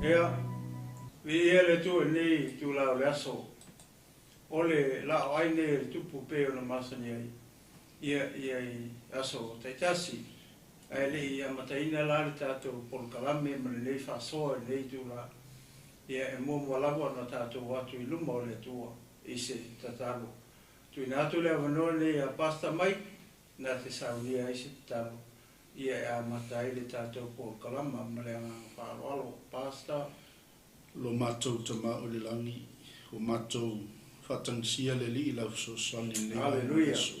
Ia, viia le Atua i lenei itula o le aso, o le laoai nei o le Tupu pei ona masani ai, ia, ia i aso taitasi. Ae le i amataina la le tatou polokalame ma lenei faasoa i lenei itula, ia e muamua lava ona tatou atu i luma o le Atua i se tatalo. Tuuina atu le avanoa lenei ia Pastor Mike na te saunia ai se tatalo ia e amata ai le tatou polokalama ma le agaga faaaloalo. Pastor. Lo matou Tama o i le Lagi, ua matou faatagisia le Alii i lau fesoasoani i lenei vaega o le aso.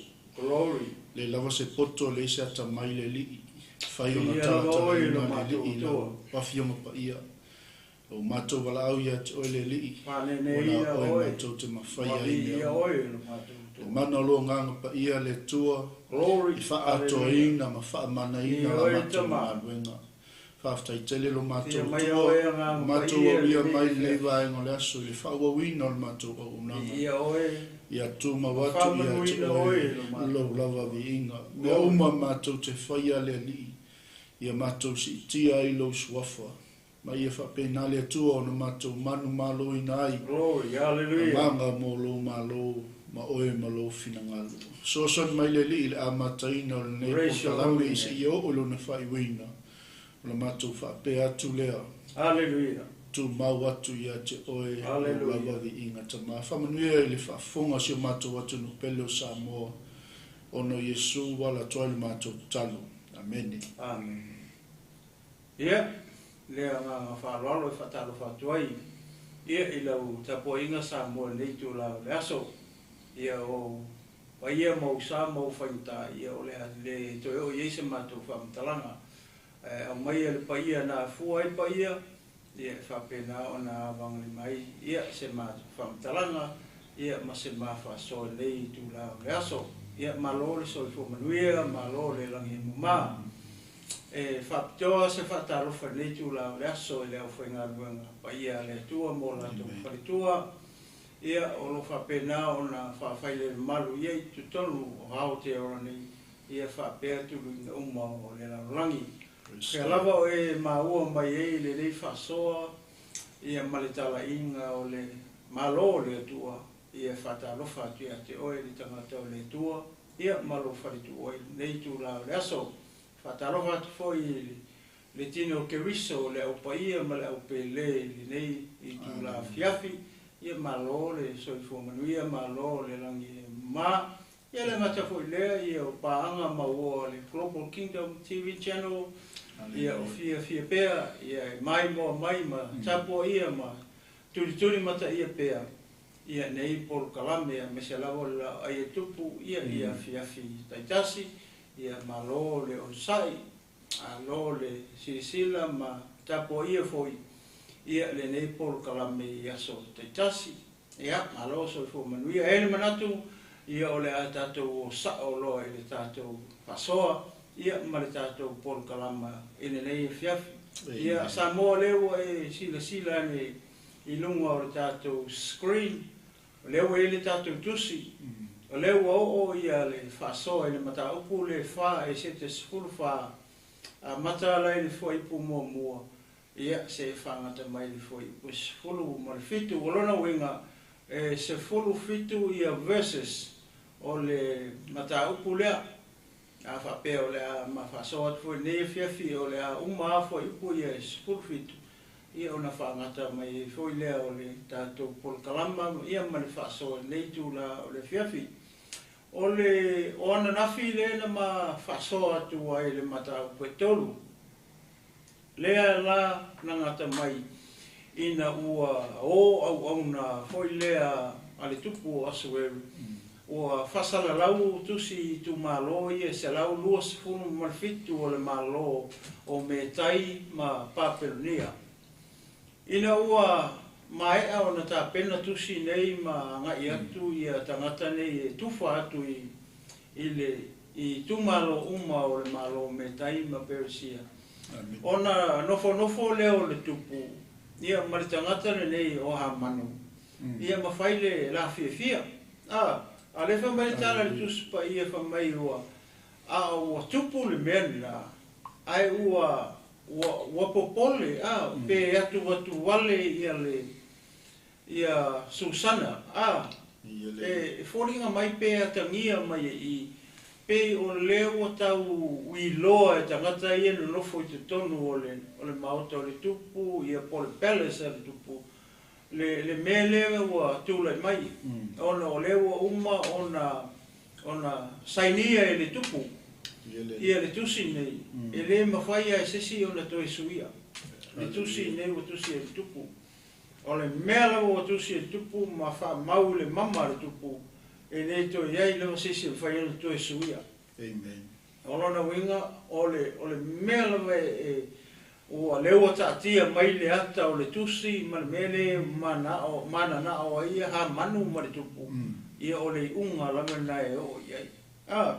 Leai lava se poto, leai se atamai le Alii, e fai ona talatalaina le Alii i lau Afioga Paia. Ua matou valaau ia te oe le Alii, ua na oe matou te mafaia ai mea uma. Le mana o lo Agaga Paia le Atua e faaatoaina ma faamanaina la matou galuega. Faafetai tele lo matou Atua, ua matou aulia mai lenei vaega o le aso i le faaauauina o le matou auaunaga. Ia tumau atu ia te oe lou lava viiga. Mea uma matou te faia le Alii, ia matou siitia ai lou suafa. Ma ia faapena le Atua ona matou manumaloina ai. Glory, hallelujah. Agaga mo lou malo ma oe ma lou finagalo. Fesoasoani mai le Alii i le amataina o lenei polokalame i seia oo i lona faaiuina. O le matou faapea atu lea. Hallelujah. Tumau atu ia te oe lou lava viiga Tama. Faamanuia i le faafofoga o si o matou atunuu pele o Samoa, ona o Iesu ua ala atu ai le matou tatalo. Amene. Amene. Ia, le agaga faaaloalo e faatalofa atu ai ia i lau tapuaiga Samoa i lenei itula o le aso. Ia o paia ma ou sa ma ou faigata, ia o le a le toe oo i ai se matou faamatalaga. Ae aumaia le paia na afua ai paia, ia e faapena ona avagalima ai ia se matou faamatalaga ia ma se ma faasoa i lenei itula o le aso. Ia malo le soifua manuia, malo le lagi e mama. E faapitoa se faatalofa i lenei itula o le aso i le aufaigaluega paia a le Atua ma o latou faletua, ia o lo o faapena ona faafailele-malu ia i totonu o Aotearoa nei, ia faapea tuluiga uma o le lalolagi. Fea lava o e maua mai ai lenei faasoa ia ma le talaiga o le Malo o le Atua, ia faatalofa atu ia te oe le tagata o le Atua, ia ma lou faletuua i lenei itula o le aso. Faatalofa atu foi i le tino o Keriso, le au paia ma le au pele i lenei itula afiafi. Ia malo le soifua manuia, malo le lagi e mama. Ia le gata foi lea, ia o paaga ma uoa le Global Kingdom TV Channel, ia o fiafia pea, ia e maimoa mai ma tapuaia ma tulituli mataia pea, ia nei polokalame aemaise lava o le laau e tupu, ia i afiafi taitasi, ia malo le onosai, malo le silasila ma tapuaia foi, ia lenei polokalame i aso taitasi. Ia, malo soifua manuia. E i ai le manatu, ia o le a tatou o sao loa i le tatou faasoa, ia ma le tatou polokalama i lenei afiafi. Ia, Samoa, lea ua e silasila ane i luga o le tatou screen, o lea ua i ai le tatou tusi, o lea ua oo ia le faasoa i le mataupu le 4 Esete 14, amata ala i le fuaiupu muamua, Ia, se faagata mai le fuaiupu 17. O lona uiga, e 17 ia verses o le mataupu lea. A faapea o le a ma faasoa atu foi i lenei afiafi, o le a uma lava fuaiupu ia e 17, ia ona faagata mai ai foi lea o le tatou polokalama ia ma le faasoa i lenei itula o le afiafi. O le o ananafi lea na ma faasoa atu ai i le mataupu e 3. Lea la na gata mai ina ua o auauna foi lea a le tupu o Asueru, ua faasalalau tusi i itumalo ia e 127 o le Malo o Metai ma Papelonia. Ina ua maea ona tapena tusi nei ma agai atu ia tagata nei e tufa atu i le itumalo uma o le Malo o Metai ma Peresia, ona nofonofo lea o le tupu ia ma le tagata lenei o Hamanu, ia ma fai le la fiafia. A lea fai mai le tala i le Tusi Paia, fai mai ua a ua tupu le mea lena, ae ua ua ua popole a pe atu atu wale ia le ia Susana a e foliga mai pe atagia mai e i pei o lea ua tau uiloa e tagata ia nonofo i totonu o le maota o le tupu ia po le palace a le tupu le mea lea ua tulai mai ona o lea ua uma ona sainia e le tupu ia le tusi nei e le mafai ai se isi ona toe suia le tusi nei ua tusi e le tupu. O le mea lava ua tusi e le tupu ma faamau i le mama a le tupu e le toe i ai lava se isi e mafai ona toe suia. Amen. O lona uiga o le mea lava e ua lea ua taatia mai le ata o le tusi ma le mea le mananao ai ia Hamanu ma le tupu, ia o le iuga lava lena e oo i ai.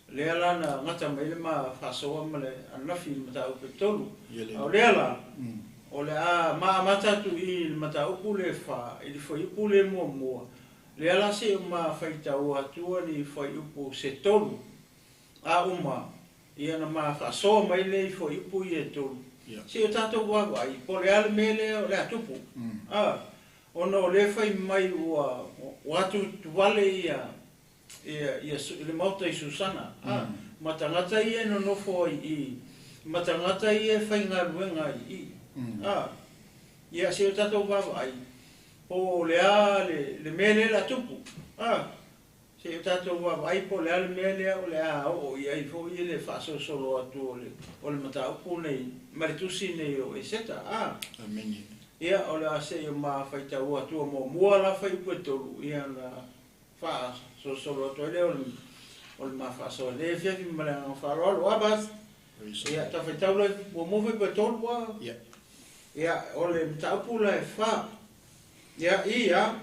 Lea la na gata mai le ma faasoa ma le ananafi i le mataupu e 3. A o lea la, o le a maamata atu i le mataupu le 4, i le fuaiupu le muamua, Lea la seʻi ma faitau atua ni fuaiupu se tolu a uma, ia na ma faasoa mai lea i fuaiupu ia e tolu. Seʻi o tatou vaavaai po o le a le mea lea o le a tupu. A, ona o lea fai mai ua ua atutuvale ia ia ia le maota i Susana, a, ma tagata ia e nonofo ai i, ma tagata ia e faigaluega ai i. A, ia seʻi o tatou vaavaai po o le a le, le mea lea o le a tupu. A, seʻi o tatou vaavaai po o le a le mea lea o le a oo i ai foi le faasolosolo atu o le, o le mataupu nei ma le tusi nei o Eseta. A, Amene. Ia, o le a seʻi o ma faitau atua muamua la fuaiupu e tolu, ia na faasolosolo atu ai lea o le, o le ma faasoa i lenei afiafi ma le agaga faaaloalo. Abas, ia, tafaitau la muamua fuaiupu e tolu a. Ia, o le mataupu la e fa. Ia, ia,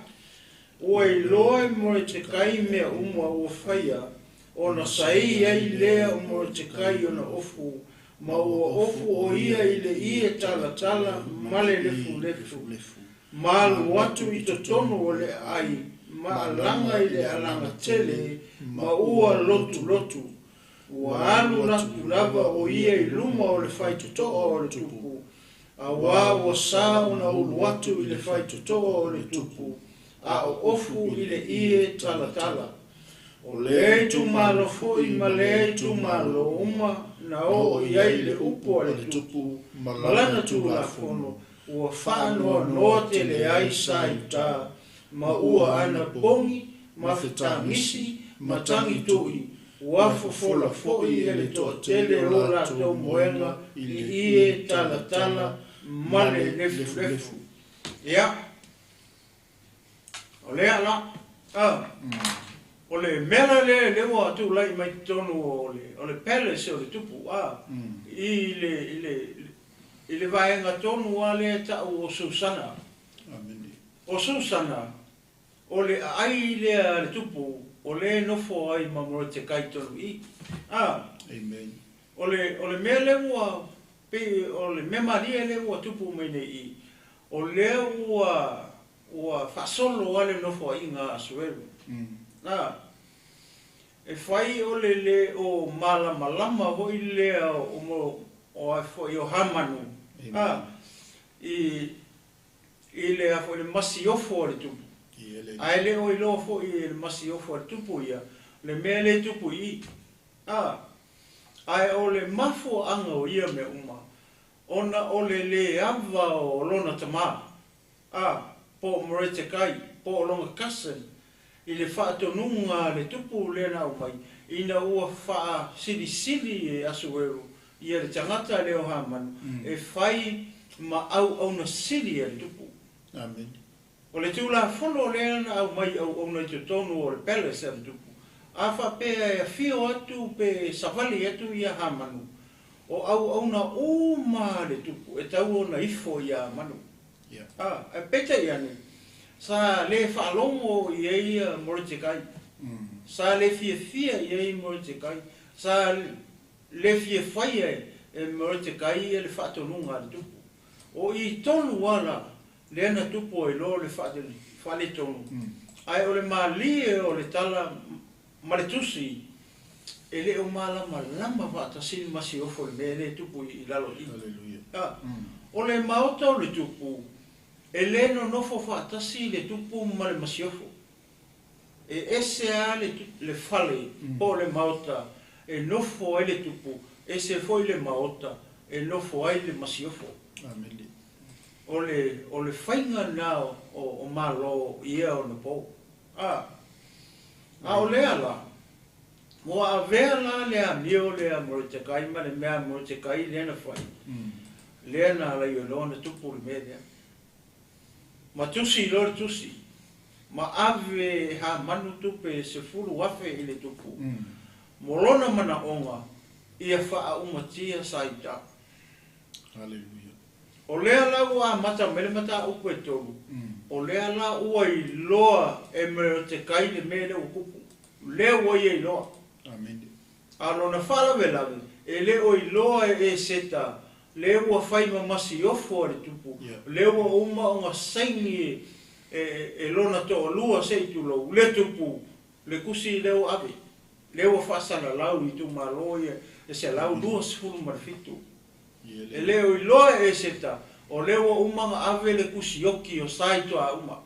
ua iloa e Moretekai mea uma ua faia, ona saī ai lea o Moretekai ona ofu, ma ua ofu ʻo ia i le ie talatala ma le lefulefu, ma alu atu i totonu o le aai ma alaga i le alaga tele ma ua lotulotu. Ua alu atu lava ʻo ia i luma o le faitotoa o le tupu, auā ua sa ona ulu atu i le faitotoa o le tupu, a o ofu i le ie talatala. O lea itumalo foi ma lea itumalo uma na oo i ai le upu a le tupu ma lana tulafono, ua faanoanoa tele ai sa Iuta, ma ua anapogi ma fetagisi ma tagituʻi, ua fofola foi e le toatele o latou moega i le ie talatala ma le lefulefu. Ia, o lea la, a, o le mea la lea lea ua tulai mai totonu o le, o le palace o le tupu, a, i le, i le, i le vaega tonu lava lea e tau o Susana. Amene. O Susana, o le aai lea a le tupu, o lea e nofo ai ma Moretekai tonu i. A, Amen. o le, o le mea lea ua, pei o le mea malie lea ua tupu mai nei i, o lea ua, ua faasolo lava le nofoaiga a Asuelu. A, e fai o le lē o malamalama foi lea o mo, o a foi o Hamanu. A, i, i le a foi le masiofo a le tupu. Ae le o iloa foi e le masiofo a le tupu ia, le mea lea e tupu i i. A, ae o le mafuaaga o ia mea uma, ona o le lē ava o lona tamā, a, po o Moretekai, po o lona cousin, i le faatonuga a le tupu lea na aumai, ina ua faasilisili e Asueru ia le tagata lea o Hamanu e fai ma auauna sili a le tupu. Amene. O le tulafono lea na aumai auauna i totonu o le palace a le tupu, a faapea e afio atu pe savali atu ia Hamanu, o auauna uma a le tupu e tau ona ifo ia Hamanu. A, ae peitai ane, sa lē faalogo i ai ia Moretekai. Sa lē fiafia i ai Moretekai. Sa lē fia faia e Moretekai ia le faatonuga a le tupu. O i tonu lava la, lea na tupu ai loa le faaletonu. Ae o le malie o le tala ma le tusi, e le o malamalama faatasi le masiofo i le mea lea e tupu i lalo i i. Hallelujah. A, o le maota o le tupu, e lē nonofo faatasi le tupu ma le masiofo. E ese lava le, le fale po o le maota e nofo ai le tupu, ese foi le maota e nofo ai le masiofo. Amene. O le, o le faiga lena o, o, o Malo i ia ona po. A, a o lea la, ua avea la le amio lea a Moretekai ma le mea a Moretekai lea na fai, lea na ala ai loa ona tupu le mea lea. Ma tusi loa le tusi, ma ave e Hamanu tupe e 10,000 i le tupu, mo lona manaʻoga ia faaumatia sa Iuta. Hallelujah. O lea la ua amata mai le mataupu e tolu, o lea la ua iloa e Moretekai le mea lea ua tupu. Lea ua ia iloa. Amene. A lona faalavelave, e le o iloa e Eseta, lea ua fai ma masiofo a le tupu, lea ua uma ona saini e e lona toalua se i tulou le tupu le tusi lea ua ave, lea ua faasalalau i itumalo ia e 127. E le o iloa e Eseta, o lea ua uma ona ave le tusi oki o sa i tuauma.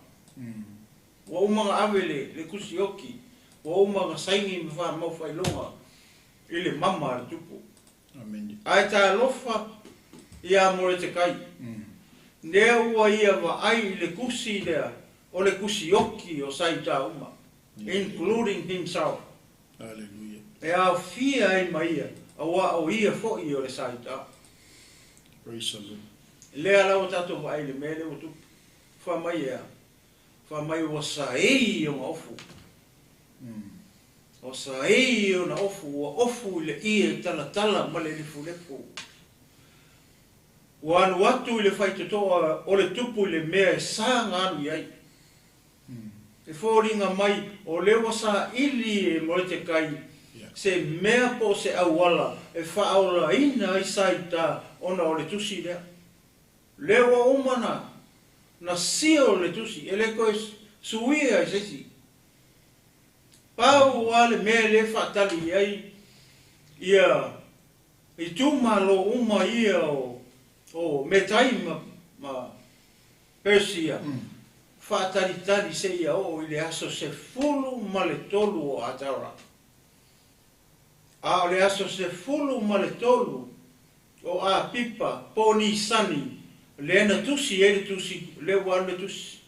Ua uma ona ave le tusi oki, ua uma ona saini ma faamau faailoga i le mama a le tupu. Amen. Ae talofa ia Moretekai. Lea ua ia vaai i le tusi lea, o le tusi oki o sa i tuauma, including himself. Hallelujah. E aofia ai ma ia, auā o ia foi o le sa i tua. Praise the Lord. Lea la ua tatou vaai i le mea lea ua tupu. Fai mai e a? Fai mai ua saei ona ofu. Ua saei ona ofu, ua ofu i le ie talatala ma le lefulefu. Ua alu atu i le faitotoa o le tupu i le mea e sa ona alu i ai. E foliga mai o lea ua saili e Moretekai se mea po o se auala e faaolaina ai sa i uta ona o le tusi lea. Lea ua uma na seal le tusi, e le toe suia e se isi. Pau lava le mea lea e faatali i ai ia itumalo uma ia o Metai ma Persia, faatalitali seia oo i le aso 13 o Atara. A o le aso 13 o Apipa po o Nisani, lea na tusi ai le tusi, lea ua alu le tusi.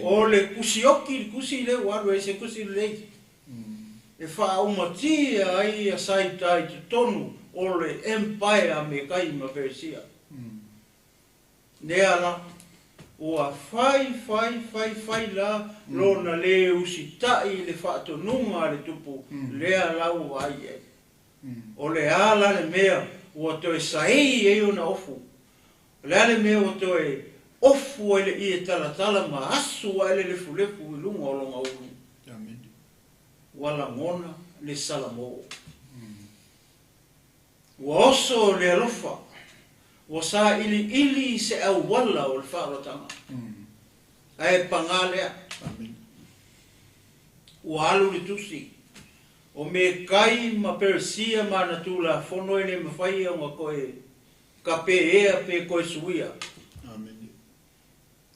O le tusi oki, le tusi lea ua alu ai se tusi lelei. E faaumatia ai ia sa i uta i totonu o le empire a Metai ma Peresia. Lea la, ua fai fai fai fai la lona le usitai i le faatonuga a le tupu, lea la ua vaai i ai. O le a la le mea ua toe saei ai ona ofu? O le a le mea ua toe ofu ai le ie talatala ma asu ae le lefulefu i luga o lona ulu? Amen. Ua lagona le salamo. Ua oso le alofa, ua sailiili se auala o le faaolataga. Ae pagā lea. Amen. Ua alu le tusi. O Metai ma Peresia ma ana tulafono e le mafai ona toe tapeea pe toe suia. Amen.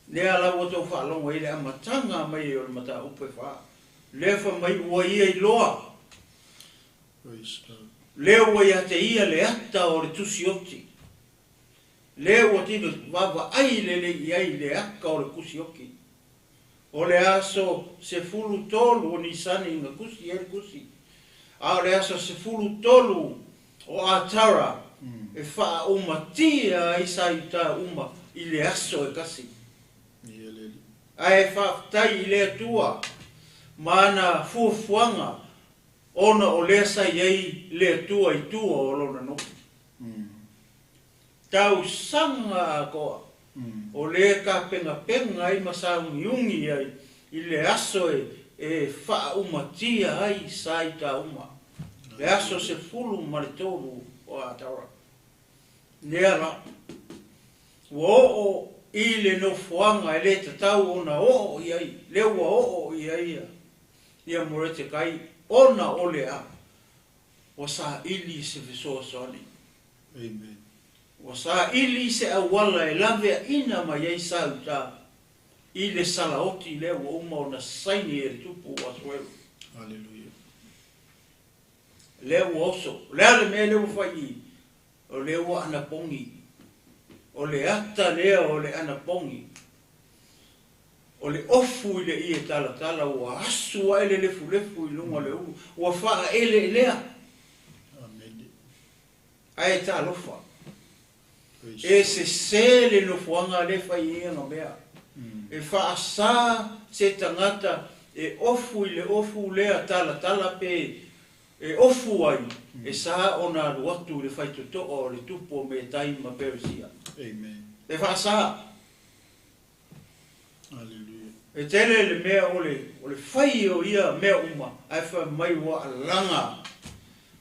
Lea la ua tou faalogo ai le amataga mai o le mataupu e fa. Lea fai mai ua ia iloa. Praise God. Lea ua ia te ia le ata o le tusi oti. Lea ua tino vaavaai lelei i ai le ata o le tusi oti. O le aso 13 o Nisani na tusi ai le tusi. A o le aso 13 o Atara e faaumatia ai sa i uta uma i le aso e kasi. Ia le Alii. Ae faafetai i le Atua ma ana fuafuaga ona o lea sa i ai le Atua i tua o lona nuu. Tausaga atoa o lea tapenapena ai ma sauniuni ai i le aso e faaumatia ai sa i uta uma. Le aso 13 o Atara. Lea la, ua oo i le nofoaga e le tatau ona oo i ai, lea ua oo i ai ia Moretekai ona o le a, ua saili se fesoasoani. Amen. Ua saili se auala e laveaina mai ai sa i uta i le salaoti lea ua uma ona saini e le tupu o Asuero. Hallelujah. Lea ua oso. O le a le mea lea ua fai i? O lea ua anapogi. O le ata lea o le anapogi. O le ofu i le ie talatala ua asu ae le lefulefu i luga o le ulu. Ua faaeleelea. Amen. Ae talofa. Praise E sesē le nofoaga lea e fai ai ana mea. E faasā se tagata e ofu i le ofu lea talatala pe e ofu ai, e sa ona alu atu i le faitotoa o le tupu o Metai ma Peresia. Amen. E faasā. Hallelujah. E tele le mea o le fai o ia mea uma, ae fai mai ua alaga.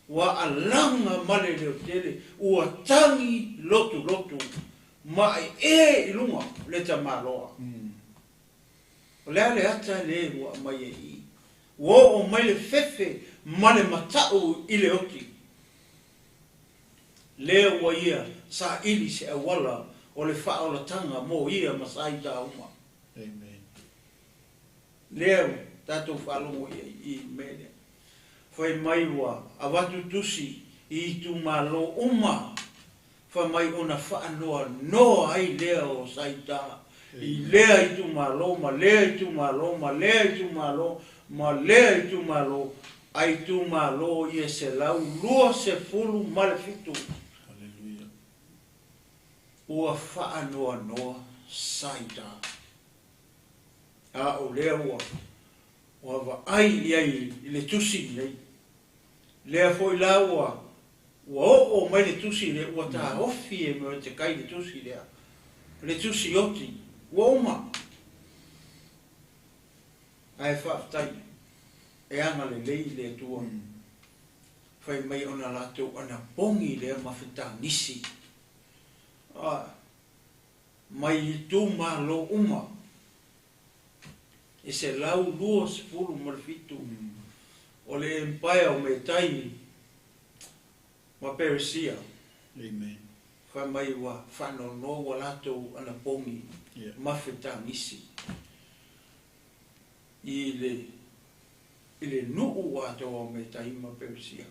Ua alaga ma le leo tele, ua tagi lotulotu, ma e i luga le tamaloa. O le a le ata lē ua aumai ai i i? Ua oo mai le fefe ma le mata'u i le oti. Lea ua ia saili se auala o le faaolataga mo ia ma sa ita uma. Amen. Lea ua tatou faalogo i ai i le mea lea. Fai mai ua avatu tusi i itumalo uma, fai mai ona faanoanoa ai lea o Saita i lea itumalo ma lea itumalo ma lea itumalo ma lea itumalo, a itumalo ia 127. Hallelujah. Ua faanoanoa Saita. A o lea ua ua vaai i ai i le tusi lenei. Lea foi la ua ua oo mai le tusi lea, ua taofi e Moretekai le tusi lea, le tusi oti, ua uma. Ae faafetai, e agalelei le Atua. Fai mai ona latou anapogi lea ma fetagisi. A, mai itumalo uma e 127 o le Empire o Metai ma Peresia. Amen. Fai mai ua faanoanoa ua latou anapogi ma fetagisi i le i le nuu atoa o Metai ma Peresia.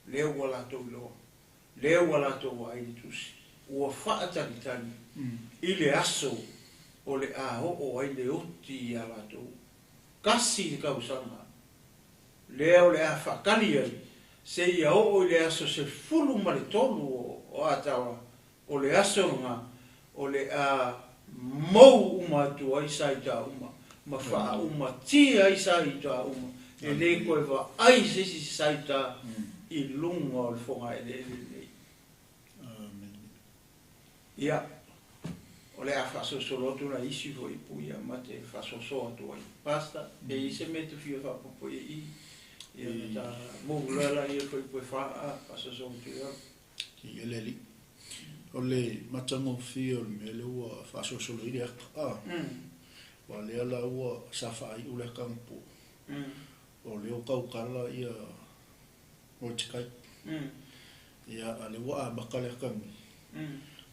Lea ua latou iloa, lea ua latou vaai i le tusi, ua faatalitali i le aso o le a oo ai le oti iā latou. Tasi le tausaga lea o le a faatali ai seia oo i le aso 13 o Atara, o le aso lena o le a mou uma atu ai sa ita uma ma faaumatia ai sa ita uma, e lē toe vaai se isi sa ita i luga o le fogaeleele lenei. Amen. Ia, o le a faasolosolo atu nai isi foi upu ia ma te faasoasoa atu ai. Pastor, pe i ai se mea e te fia faaopoopo i ai i, ia ona ta move loa laia foi upu e fa a faasoasoa atu i ai. I le Alii. O le matagofie o le mea lea ua faasolosolo ai le aka, a, aua lea la ua sa faaiu le aka anapo, o lea ua tautala ia Mordecai. Ia, a lea ua amata le aka nei,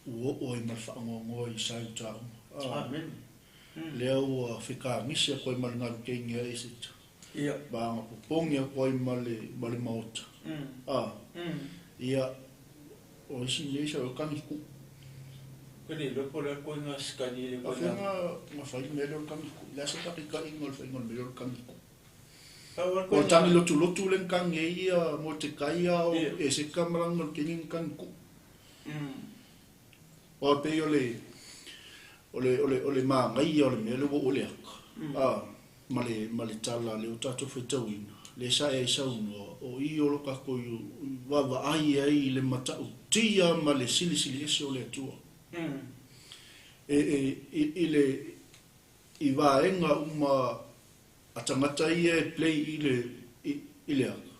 ua oo ai ma le faanoanoa i sa Iuta uma. A, Amen. lea ua fekagisi atu ai ma le galu keini a Esita, ma agapopogi atu ai ma le ma le maota. A, ia, o isi mea ia sa o kagi kuʻu. Ko le iloa po o le a le koiga sikali le A fea koiga. ga ga fai le mea lea o le kagi kuʻu? O le a se faataitaiga o le faiga o le mea lea o le kagi kuʻu? Pau lava le O le koiga. tagi lotulotu lea na tagi ai ia Motekai a o Eseka ma laga o le keini na tagi kuʻu. Aua e pei o le o le o le o le manaia o le mea lea ua oo i le aka, a, ma le ma le tala lea ua tatou faitauina, lea sa e ai saunoa, o i o lo tatou vaavaai ai i le matautia ma le silisili ese o le Atua. E e i i le i vaega uma a tagata ia e play i le i i le aka,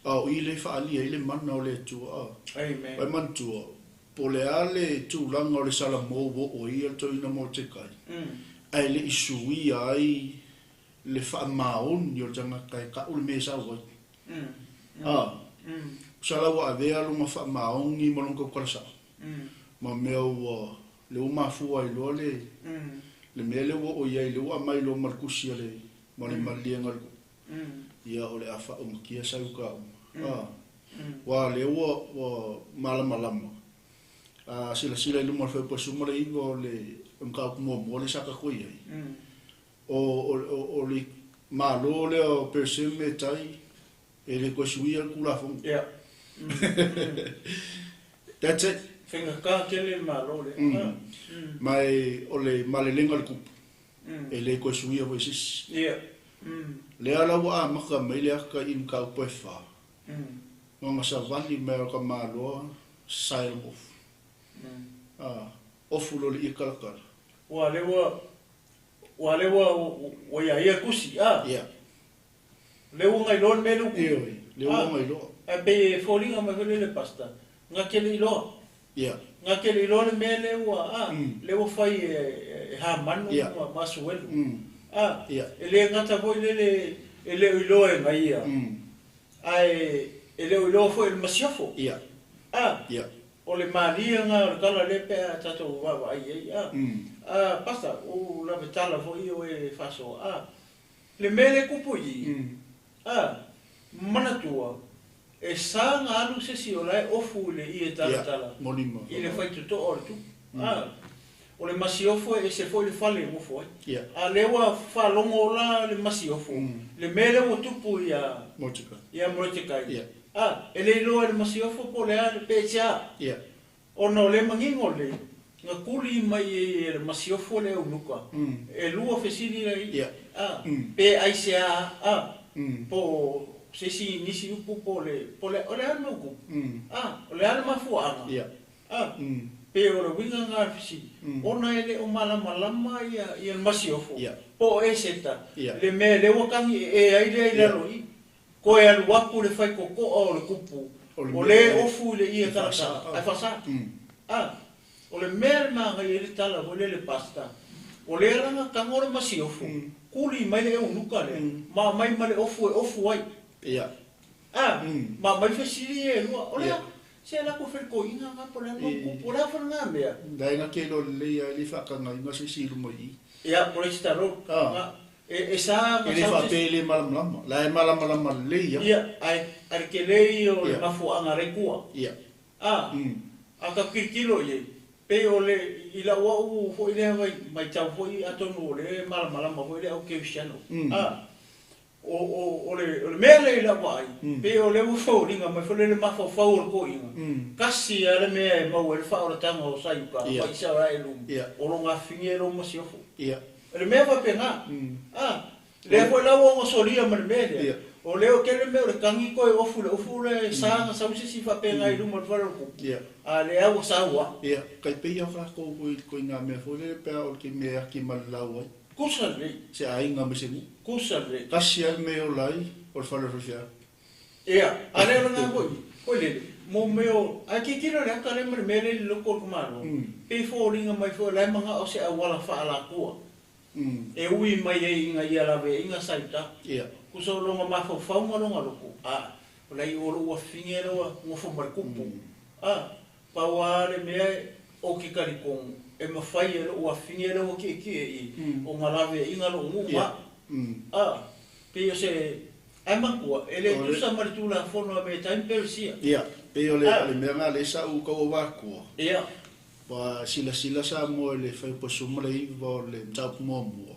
a o i lea e faaalia ai le mana o le Atua, a. Amen. Vai manatua, po o le a le tulaga o le salamo ua oo ai ia le toeaina Mordekai, ae le i suia ai le faamaoni o le tagata e ta'u le mea e sau ai. A, tusa la ua avea lona faamaoni ma lona tautala sa'o, ma mea ua, lea ua mafua ai loa le, le mea lea ua oo i ai, lea ua aumai loa ma le tusi a le, ma le maliega a le Ia o le a faaumatia sau ka uma. A, aua o lea ua, ua malamalama, a silasila i luma o le fuaiupu 19 o le mataupu muamua lea sa tatou i ai, o, o, o, o le Malo lea o Persia ma Metai, e le toe suia le Tulafono. That's it. Faigata tele le Malo lea. Ma e, o le malelega a le Tupu, e le toe suia foi e se isi. Lea la ua amata mai le ata i mataupu e fa, na ona savali mai o le tamaloa sae lona ofu. A, ofu loa i le ie talatala. Ua lea ua ua lea ua ua ia ia tusi a. Lea ua gailoa le mea lea ua tupu. Ioe, lea ua gailoa. Ae pei e foliga mai foi lea le pastor, na te le iloa. Na te le iloa le mea lea ua a, lea ua fai e Hamanu ma Asuelu. A, Ia. e le gata foi lele e le o iloa e gaia, ae e le o iloa foi e le masiofo. Ia. A, Ia. o le maliega o le tala lea pe a tatou vaavaai i ai. A, a, Pastor, o lave tala foi o e faasoa. A, le mea lea e tupu i i, a, manatua, e sa na alu se isi o la e ofu i le ie talatala Ia, molima. i le faitotoa o le tupu. A, o le masiofo e ese foi le fale e nofo ai. Ia. A lea ua faalogo la le masiofo, le mea lea ua tupu ia Mordecai. ia Mordecai. Ia. A, e le iloa e le masiofo po o le a le pe se a. Ia. Ona o le manino le, na kuli mai e le masiofo le eunuka. E lua fesili lai. Ia. A, pe ai se a, a, po se isi nisi upu po le, po le, o le a le mau kupu. A, o le a le mafuaaga. Ia. A, pe o le uiga lena o le fesili, ona e le o malamalama ia, ia le masiofo, Ia. po o Eseta, Ia. le mea lea ua tagi e ai lea i lalo i, koe alu atu le faitotoa o le kupu, O le o mea le e- ofu i le ie e talatala, faasa. ae faasa. A, o le mea le magai ai le tala foi lele pasta, o lea la na tago le masiofo, kuli mai le eunuka lea, ma aumai ma le ofu e ofu ai. Ia. A, ma aumai fesili e lua, o lea, Ia. se la ku felikoiga nga po le a mau I- kupu, o le a foi lena mea. Lai na ke lo le ia le whakanga inga se si luma i. Ia, po le isi talo, Ah. nga, e, e sa E nga le sau whape se- le malamalama. La e malamalama le ia. Ia, ai, ai ke lei o le Ia. mafuaaga le kua. Ia. A, a ka kilikilo i ai, pe o le, i lau au foi lea mai, mai tau foi atonu o le malamalama foi le au keusiano. A, o, o, o le, o le mea lea i lau vaai, pe o le ua foliga mai foi le le mafaufau o le koiga. Kasi a le mea e maua ai le faaolataga o Saiuka, Ia. ma Isaraelu, Ia. o lo gafigi e lo masiofo. Ia. O le mea faapena. A, lea foi la ua ogosolia ma le mea lea. Ia. O lea o kele mea o le tagi koe ofu le ofu le sa na sau se si faapena i luma o le fale o le kupu. Ia. A lea ua saua. Ia. Kai pe ia whako koi koi ngā mea foi le pea o ke mea aki ma le lau ai. Kusa lelei, Se ainga me se ni. kusa lelei. Kasi al me o lai o le fale o le Ia, a lea o lena foi, foi lele, mo mea o, a kikilo le aka le ma le mea le i loko o le kumalo. Pe foliga mai foi la e manga o se auala faalatua. E ui mai ai inga ia lave inga sauta. Ia. Kusa o longa mafaufau ma longa loko. A, o lai o lo ua finge le ua ngofo ma le kupu. A, pau a le mea o ke karikongo, e mawhai e lo ua finge le ua ki ki e i, o ngā lave inga lo ngu ma. Ia. A, pe o se, ai makua, e le O le- tusa ma le tula fono a me taim persia. Ia. Pe o le, Ah. le mea ngā le sa u kau o wākua. Ia. Wa sila sila sa mo le whai pasuma le iwa o le mtaupu mua mua.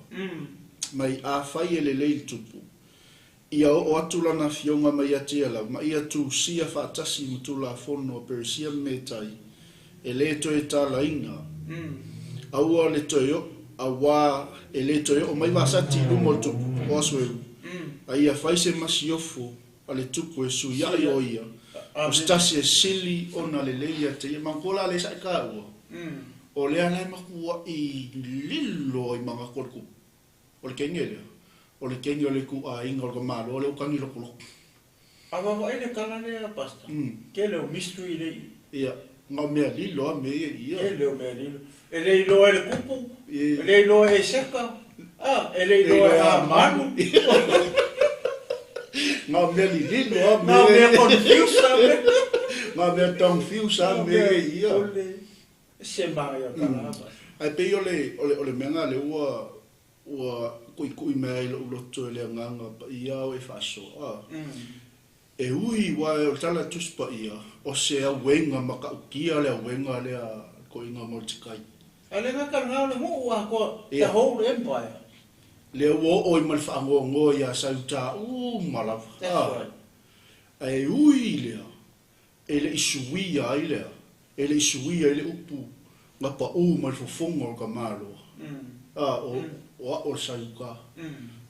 Mai a whai e le lei le tupu. Ia o atu lana fionga mai a tia lau, ma ia tu sia whaatasi ma tula fono a Persia me tai, e le toe tāla inga. Aua le toe o, awa e le toe o mai vasati lumo le tupu, o aso e u. A ia whai se masiofo a le tupu e sui ai o ia. O stasi e sili ona le leia te ia, mankola le sa e ka ua. O lea lai makua i lilo i manga koa le kupu. O le kenge lea. O le kenge o le ku a inga o le kamalo, o le ukangi loko loko. A wawa e le kala lea pasta. Ke leo mystery le i. Ia, ngā mea lilo a mea ia ia. Ke leo mea lilo. E le iloa e le kupu, Ia. e le iloa e seka, a, e le iloa e a manu. Ngā mea lilo a Ngā mea mea ia. confused a mea. Ngā mea confused a mea ia. O le se manga ia kala a pasta. Ai pei o le, o le, o le mea ngā le ua, ua kui kui mea i lo uloto e le nganga pa ia o e whaso. A. E ui wa e o tala tuspa ia, o se a wenga makaukia le a wenga le a ko inga Mordecai. A le ngā kala ngā o le ngu ua koa, the Ia. whole empire. Le ua o i mal whaangoangoa ia sauta u malawa. That's Ah. right. E ui lea, e le isuia ai lea, e le isuia i le upu, ngā pa u mal fofonga o ka maloa. A, o, o a o le sauka.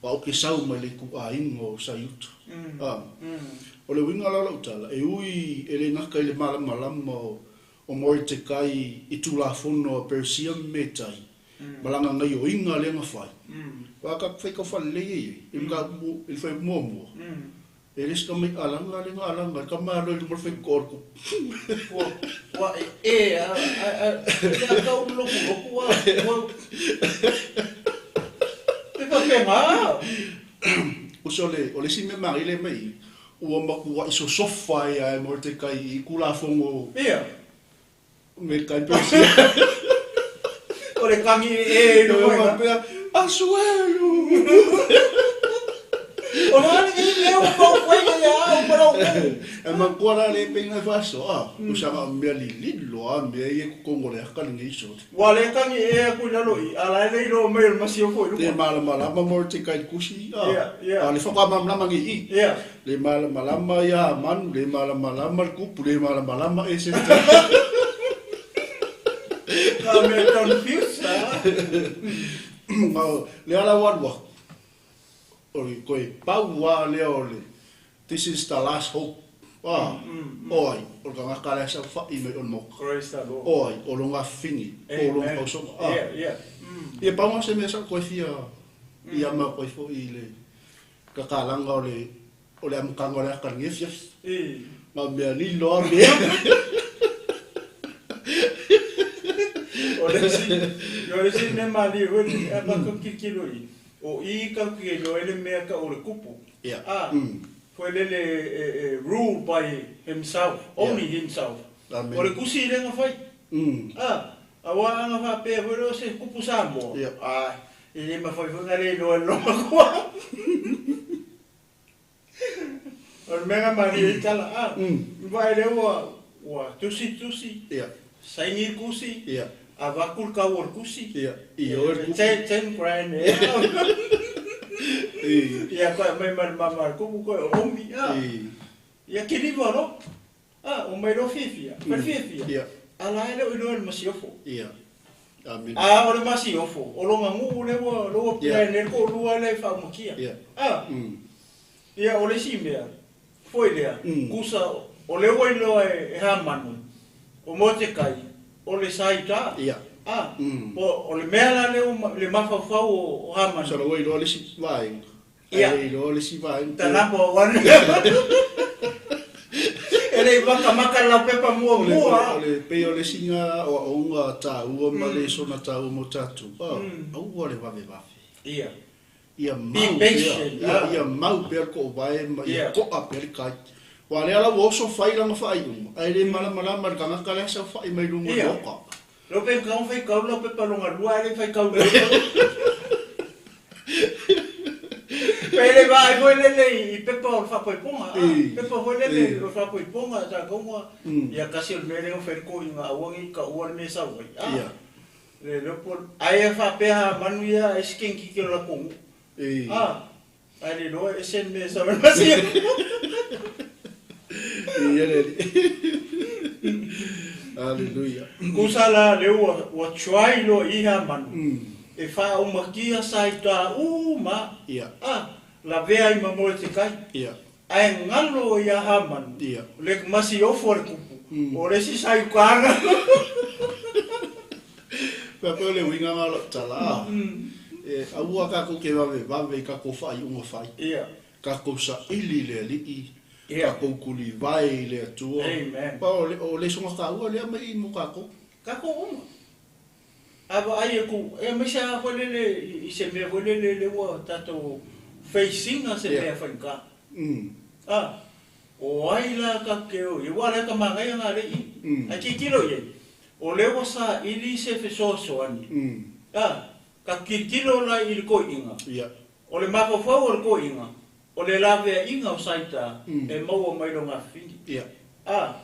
Wa o ke sau mai le ku a inga o saiuta. A, o le winga la lau tala, e ui e le ngaka i le malamalama o, o Mordecai i tūlafono a Persia me tai. Malanga ngai o inga le nga whai. Wa ka whai ka whale le ye, i mga mu, i whai mua mua. E le sika mai alanga le nga alanga, ka malo i le whai korku. Ua, ua e e, a, a, a, a kau loku loku a, ua. Te wha upega. Uso le, o le isi mea manaia lea mai i i, ua matuai sosofa ai lava e Mordecai i Tulafono Ia. me kai Persia. O le kagi e i Ua luma ina. faapea, Asuelu! O le a lenei mea ua paufai ai ia au ma lau uu. E manatua la le pei na faasoa, ah, usa na o mea lililo lava mea ia i totonu o le aka lenei sole. Ua le kagi e aku i lalo i, a la e le iloa mai o le masiofo i Le luma. malamalama Mordecai i le tusi, ah, Ia, ia. a o le faatoa malamalama nei i i. Ia. Le malamalama ia Hamanu, le malamalama le tupu, le malamalama Eseta. Na mea confused, ah. Ma o le ala ua alu aku, o le toe pau lava lea o le this is the last hope, ah, o ai, o le tagata la e saofai mai o le Maota. Praise the Lord. O ai, o lona afifine, po o lona Amen. tausoga, ah. Yeah, yeah. Ia pau lava se mea sa ou toe fia ia ma koe foi i le tatalaga o le o le amataga o le ata i lenei afiafi. I. Ma mea lilo lava mea. O le isi, o le isi mea malie foi lenei, a tatou tilotilo i, o i tatou te iloa ai le mea tau o le kupu. Ia. A, Mm. foi lele e, e rule by himself, only himself. Amen. O le tusi lea na fai. Mm. A, aua ana faapea foi lea o se kupu Samoa. Ia. A, e le mafai foi ona le iloa e lou matua. O le mea na malie ai tala, a, vaai lea ua, ua tusi tusi, Ia. saini le tusi, Ia. avatu le kau o le tusi. Ia. I o le kupu. 10 grand, ea. I. Ia, koe aumai ma le mama a le kupu, koe o omi, a. I. Ia kiliva loa. A, omai loa fiafia, fale fiafia. Ia. A la e le o iloa e le masiofo. Ia. Amen. A o le masiofo, o lona nuu lea ua lea ua Ia. plan ai le toalua lea e faaumakia. Ia. A, ia o le isi mea, foi lea, kusa o lea ua iloa e Hamanu, o Motekai, o le sa i uta. Ia. A, o o le mea la lea ua le mafaufau o Hamanu. Masalo ua iloa le isi vaega. Ia. Ae iloa le isi vaega. The number one. E le i makamaka le laupepa muamua. O le pei o le isi na aoaoga taua ma le sona taua mo tatou, aua le vavevave. Ia. Ia Be mau pea, patient. ia, ia mau pea le koovae ma ia ko'a pea le kai. Aua o lea la ua oso fai lana faaiuga, ae le malamalama i le tagata la e saofai mai luga o le Ia. maoka. Leo pe kau fai kau lau pepa longa lua ae le fai kau lua. Pe le vaai foi lele i pepa o le faapoipoga, a I. pepa foi lele I. o le faapoipoga sa kauga ia kasi o le mea lea ua fai le koiga aua nei taua le mea e sau ai, a Ia. le leo po ai e faapea ha manu ia e se kenkiki o le latou nuu. I. A ae le iloa e ese le mea e sau ai le masia. I e le alii. Aleluia. Kusa la lea ua ua try loa i ha manu e faaaumakia sa i ta uma Ia. a lavea ai ma Moletekai. Ia. Ae galo ia Hamanu Ia. le masiofo a le kupu, o le isi sa i ukaga. Faapea o le uiga na o lau tala, a, e aua tatou te vavevave i tatou faaiuga fai. Ia. Tatou saili i le Alii, Ia. tatou tulivae i le Atua. Amen. Pa o le, o le soga taua lea mai i mo tatou. Tatou uma. A vaai aku, e aemaise lava foi lele i se mea foi lele lea ua tatou face ina se Ia. mea faigata. A, o ai la tatou te o i ai, aua o lea ka manaia ngā lei i. Ae tilotilo i ai, o lea ua saili se fesoasoani. A, ka tilotilo la i le koi'iga. Ia. O le mafaufau o le koi'iga, o le lavea'iga o Saita e maua mai lona afifini. Ia. A,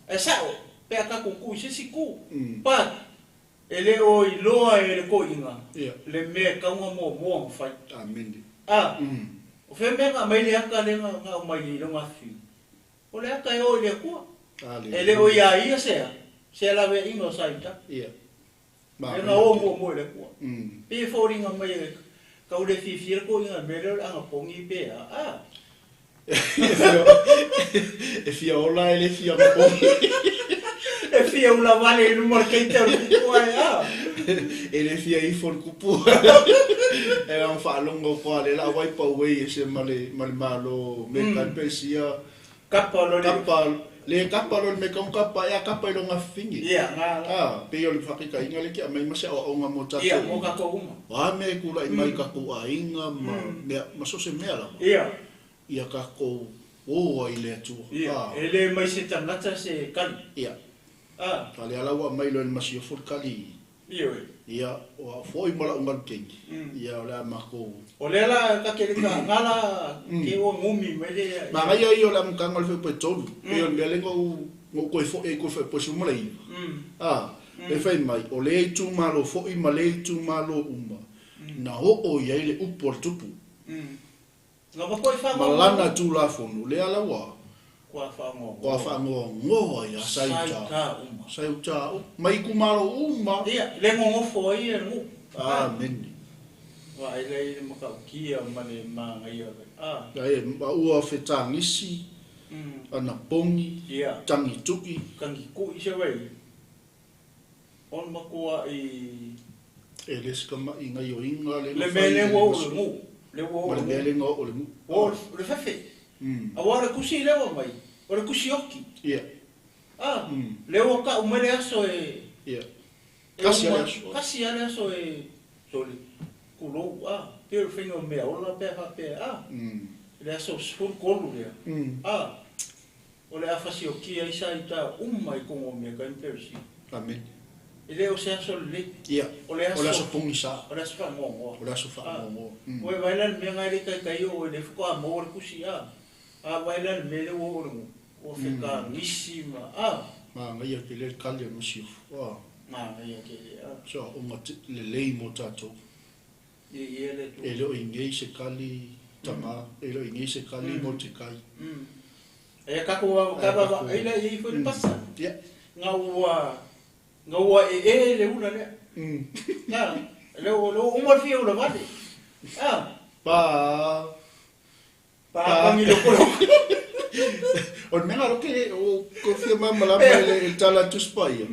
e sa'o pe a tatou tu i se isi tu. But, e le o iloa e le koi'iga Ia. le mea e tauga muamua ona fai. Amene. A, o fea mea na aumai le ata lea na aumai i lona afifini? O le ata e o i le Atua. E le o iā ia sea, sea lavea'iga o Saita. Ia. Lea na o muamua i le Atua. Pe e foliga mai e kau le fiafia le koi'iga i le mea lea o le agapogi pe a. A. E fia ola e le fia mapogi. E fia ula vale i luma o le keita o le kupu ae a. E le fia ifo le kupu. E ang faalogo koa le la wai pa wei e se ma le ma le malo me ka pesia Kapa lo le kapa Le kapa lo le mea kaunga kapa e a kapa i lo ngafafine. Ia, nga la. A, pei o le faakaitaiga lea ke aumai ma se aoaoga mo tatou Ia, mo tatou uma. O a mea e kula'i mai i kakou aiga ma mea, ma so o se mea lava. Ia. Ia kakou o ai i le Atua. Ia, e le mai se tagata se kali. Ia. A. A lea la ua aumai loa e le masiofo le kali. Ioe. Ia, o au foi ma la'u galu keiki, ia, o le a makou. O lea la ka ke le ka nga la ke ua gumi mai le ia. Magaia ia o le amataga o le faiapu e tolu, pei o le mea lea na ou na ou toe fo'i ai i koe faiapu e 19. A, e fai mai, o lea itumalo fo'i ma lea itumalo uma, na oo i ai le upu a le Tupu. Ma lana Tulafono, lea la ua. Kua faagoagoa ia Saiuta. Saiuta uma. Ma itumalo uma. Ia, le gogofo ai ia le nuu. Amene. Vaai la i le matautia ma le manaia o le. A. Ae, ma ua fetagisi, anapogi, tagitu'i. Tagitu'i se vai. O le matua'i. E le se tama'i gaioiga le Le mea lea ua oo i le nuu. Lea ua oo i le nuu. Ma le mea lea na oo i le nuu. Ua oo i le fefe. Aua o le tusi lea ua aumai, o le tusi oti. Ia. A, lea ua tau mai le aso e. Ia. Tasi lava le aso. Tasi lava le aso e, sole, tulou, a, pei o le faiga o meaola pe a faapea, a, le aso 13 lea, a. O le a fasiokia ai sa ita uma i kogo o mea kai ma Perisika. Amene. E le o se aso lelei. Ia. O le aso. O le aso pogisa. O le aso faagoagoa. O le aso faagoagoa. A. Ua e vaai la i le mea na e le i taitai oo ai lea faatoa maua le tusi a. A vaai la i le mea lea ua oo i le nuu, ua fetagisi ma a. Manaia tele le kali o le masiofo a. Manaia tele a. Se aoga lelei mo tatou. Viia le Atua. E le o i nei se kali tama, e le o i nei se kali mo te kai. E tatou vaavaai la i ai foi le pasa. Nga ua nga ua ee le ula lea. Na, le ua le ua uma le fia ula vale. A. Pa. Pa kangi loko loko. O le mea nga loke o ko fia malamalama i le tala a Tusi Paia.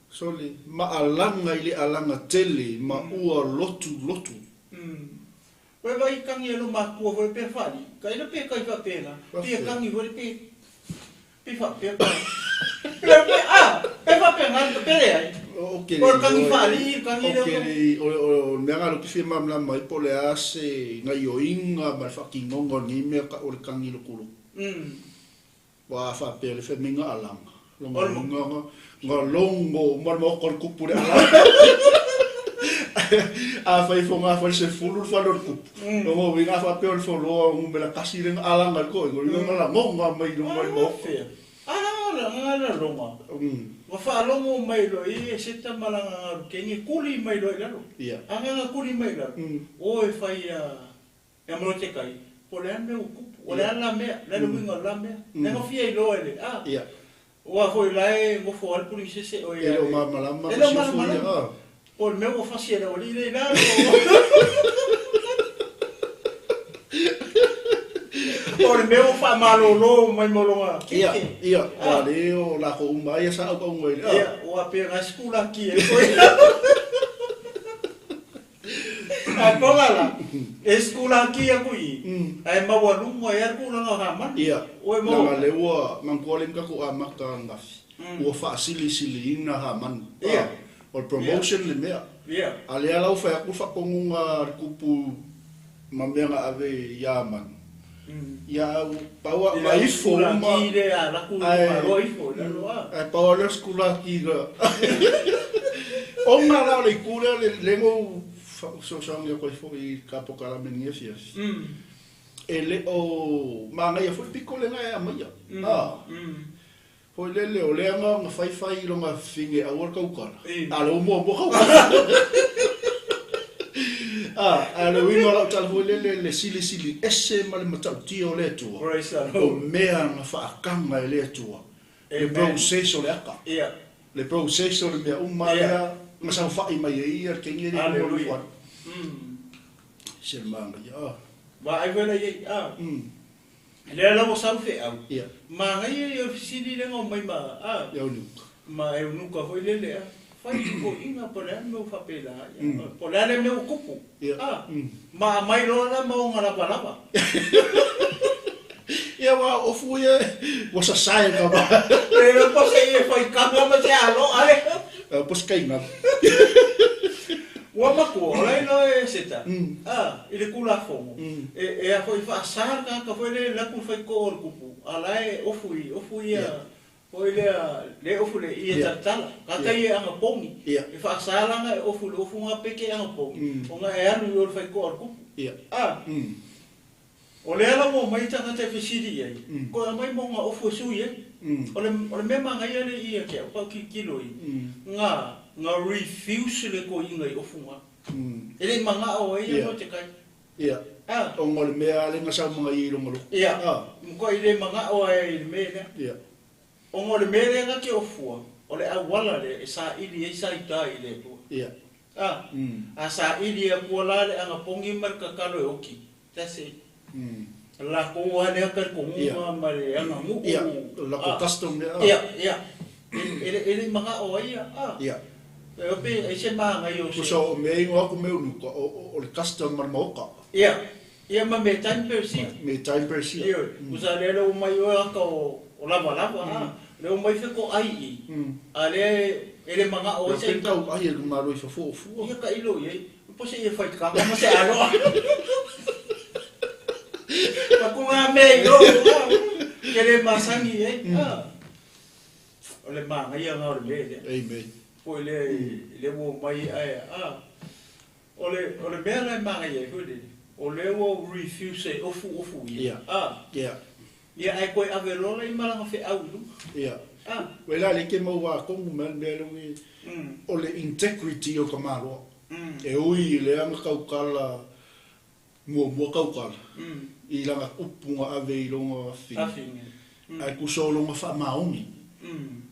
Sole, ma alaga i le alaga tele ma ua lotulotu. Koe vai kangi e lo makua foi pe fali, ka ina pe kai faapena, pe kangi foi pe pe faapea ka. Pe pe a, pe faapena pe leai. O ke O le kangi faali, kangi le. O ke le o o le mea nga loke fia malamalama ai po o le a se gaioiga ma le faatinoga o lenei mea ka o le kangi lotulotu. Ua faapea le fai mai ga alaga, longa ga ga logo ma le maoka o le kupu le alaga. Afai fo ga fai le sefulu le fale o le kupu, longa uiga a faapea o le foloa o numera tasi le ga alaga i le koina, o le ga lagoga mai luga i le maoka. Alaga ga la loga. Ua faalogo mai loa i e seta ma lana galu keni kuli mai loa i lalo. Aga ga kuli mai i lalo, o e fai a Ia mo te kai, po o le a le mea ua tupu, o le a la mea, o le a le uiga o la mea. Lea na fia iloa e le, a, aua foi o la e nofo lava le puligisese o E le o malamalama E le o malamalama. Po o le mea ua fasi e le aualii lea i lalo. Po o le mea ua faamalolo mai ma lona keke. Ia, ia, aua le o lakou uma lava ia sa auauga i le, a. Ia, ua pei na sikulaki ai foi. Ae poga la, e sikulaki aku i i, ae maualuga ai lava le tulaga o Hamani. Ia, Ua e maua. leaga lea ua manatua lea tatou amata ananafi, ua faasilisiliina Hamani. Ia. O le promotion le mea. Ia. A lea la ua fai atu le faatonuga a le tupu ma mea na ave ia Hamani. Ia, a ua pau a ma ifo uma. I le sikulaki lea a latou loa ifo i lalo a. Ae pau lava lea o le sikulaki na. Ona la o le itu lea le na ou fesoasoani atu ai foi i ka polokalame i lenei afiafi, e le o manaia foi le pito lena e aumaia. A, foi lele o lea na faifai i lona fafine aua le tautala, a o lea ua muamua tautala. A, ae o le uiga o lau tala foi lele, le silisili ese ma le matautia o le Atua, o mea na faataga e le Atua, le process o le ata. Le process o le mea uma lea na saofai mai ai ia le teine lea i luga o le uafu. Se le manaia a. Vaai foi la i ai a. Lea la ua sau feau. Manaia ia o le fesili lea na omai ma a. Eunuka. Ma eunuka foi lele a. Fai toeaiina po o le a le mea ua faapela ai. Po o le a le mea ua tupu. A. Ma aumai loa la ma ona lavalava. Ia wa ofu ia ua sasae ka ma. E le po se ia fai kanga ma se alo ai. Po se kai ngalo. Ua matua, o lai no e seta. Ah, i le kulafono. E a foi faasa le tagata foi le laku fai ko o le kupu. A la e ofu i, ofu ia. Foi lea, le ofu le ia talatala. Ka tai e anga pongi. E faasa langa e ofu le ofu ngā peke anga pongi. O ngā e alu i o le fai ko o le kupu. Ah. O lea la ua mai tagata e fesili i ai, koe aumai mo ngā ofu e sui ai. O le mea magaia le ia ke au pau kilokilo i, ngā refuse le koiga i ofu ngā. E le mangao ai ia mo te kai. Ia. Ah. O ngā le mea ale ngā sau mga i longa loko. Ia. Ah. Mko i le mangao ai i le mea lea. Ia. O ngā le mea lea ngā ke ofua, o le auala le e sa ili ai sa i tai i le atua. Ia. Ah. A sa ili a kua la le anga pongi ma le kakalo e oki. That's it. La ko wa le ka ko ma ma le anga mu. Ia, la ko custom le. Ia, ia. E le manga o ia. Ah. Ia. E ope e se manga i o se. Kusa o me ingo aku me unuka o le custom ma le maoka. Ia. Ia ma me time per si. Me time per si. Ia. Kusa le le mai o aka o lava lava. Ah. Le o mai fe ko ai i. A le e le manga o se. Ia kau ai e lumalo i fafo fua. Ia ka ilo ia. Po se ia fai ka ma se alo. Ma ku ngā mea i o, ke le masangi e. O le manga ia ngā o le mea lea. Amen. Foi le, le ua mai ai, ah. O le mea la e manga ia foi le, o le ua refuse e ofu ofu ia. Ah. Ia. Ia ai koe ave lola i malanga fe au i lunga. Ia. Ah. Wela le ke mau wā kongu mea mea le o le integrity o ka maloa. E ui le anga kaukala, mua mua kaukala. I langa upunga ave i longa afine. Ai kuso longa wha maongi.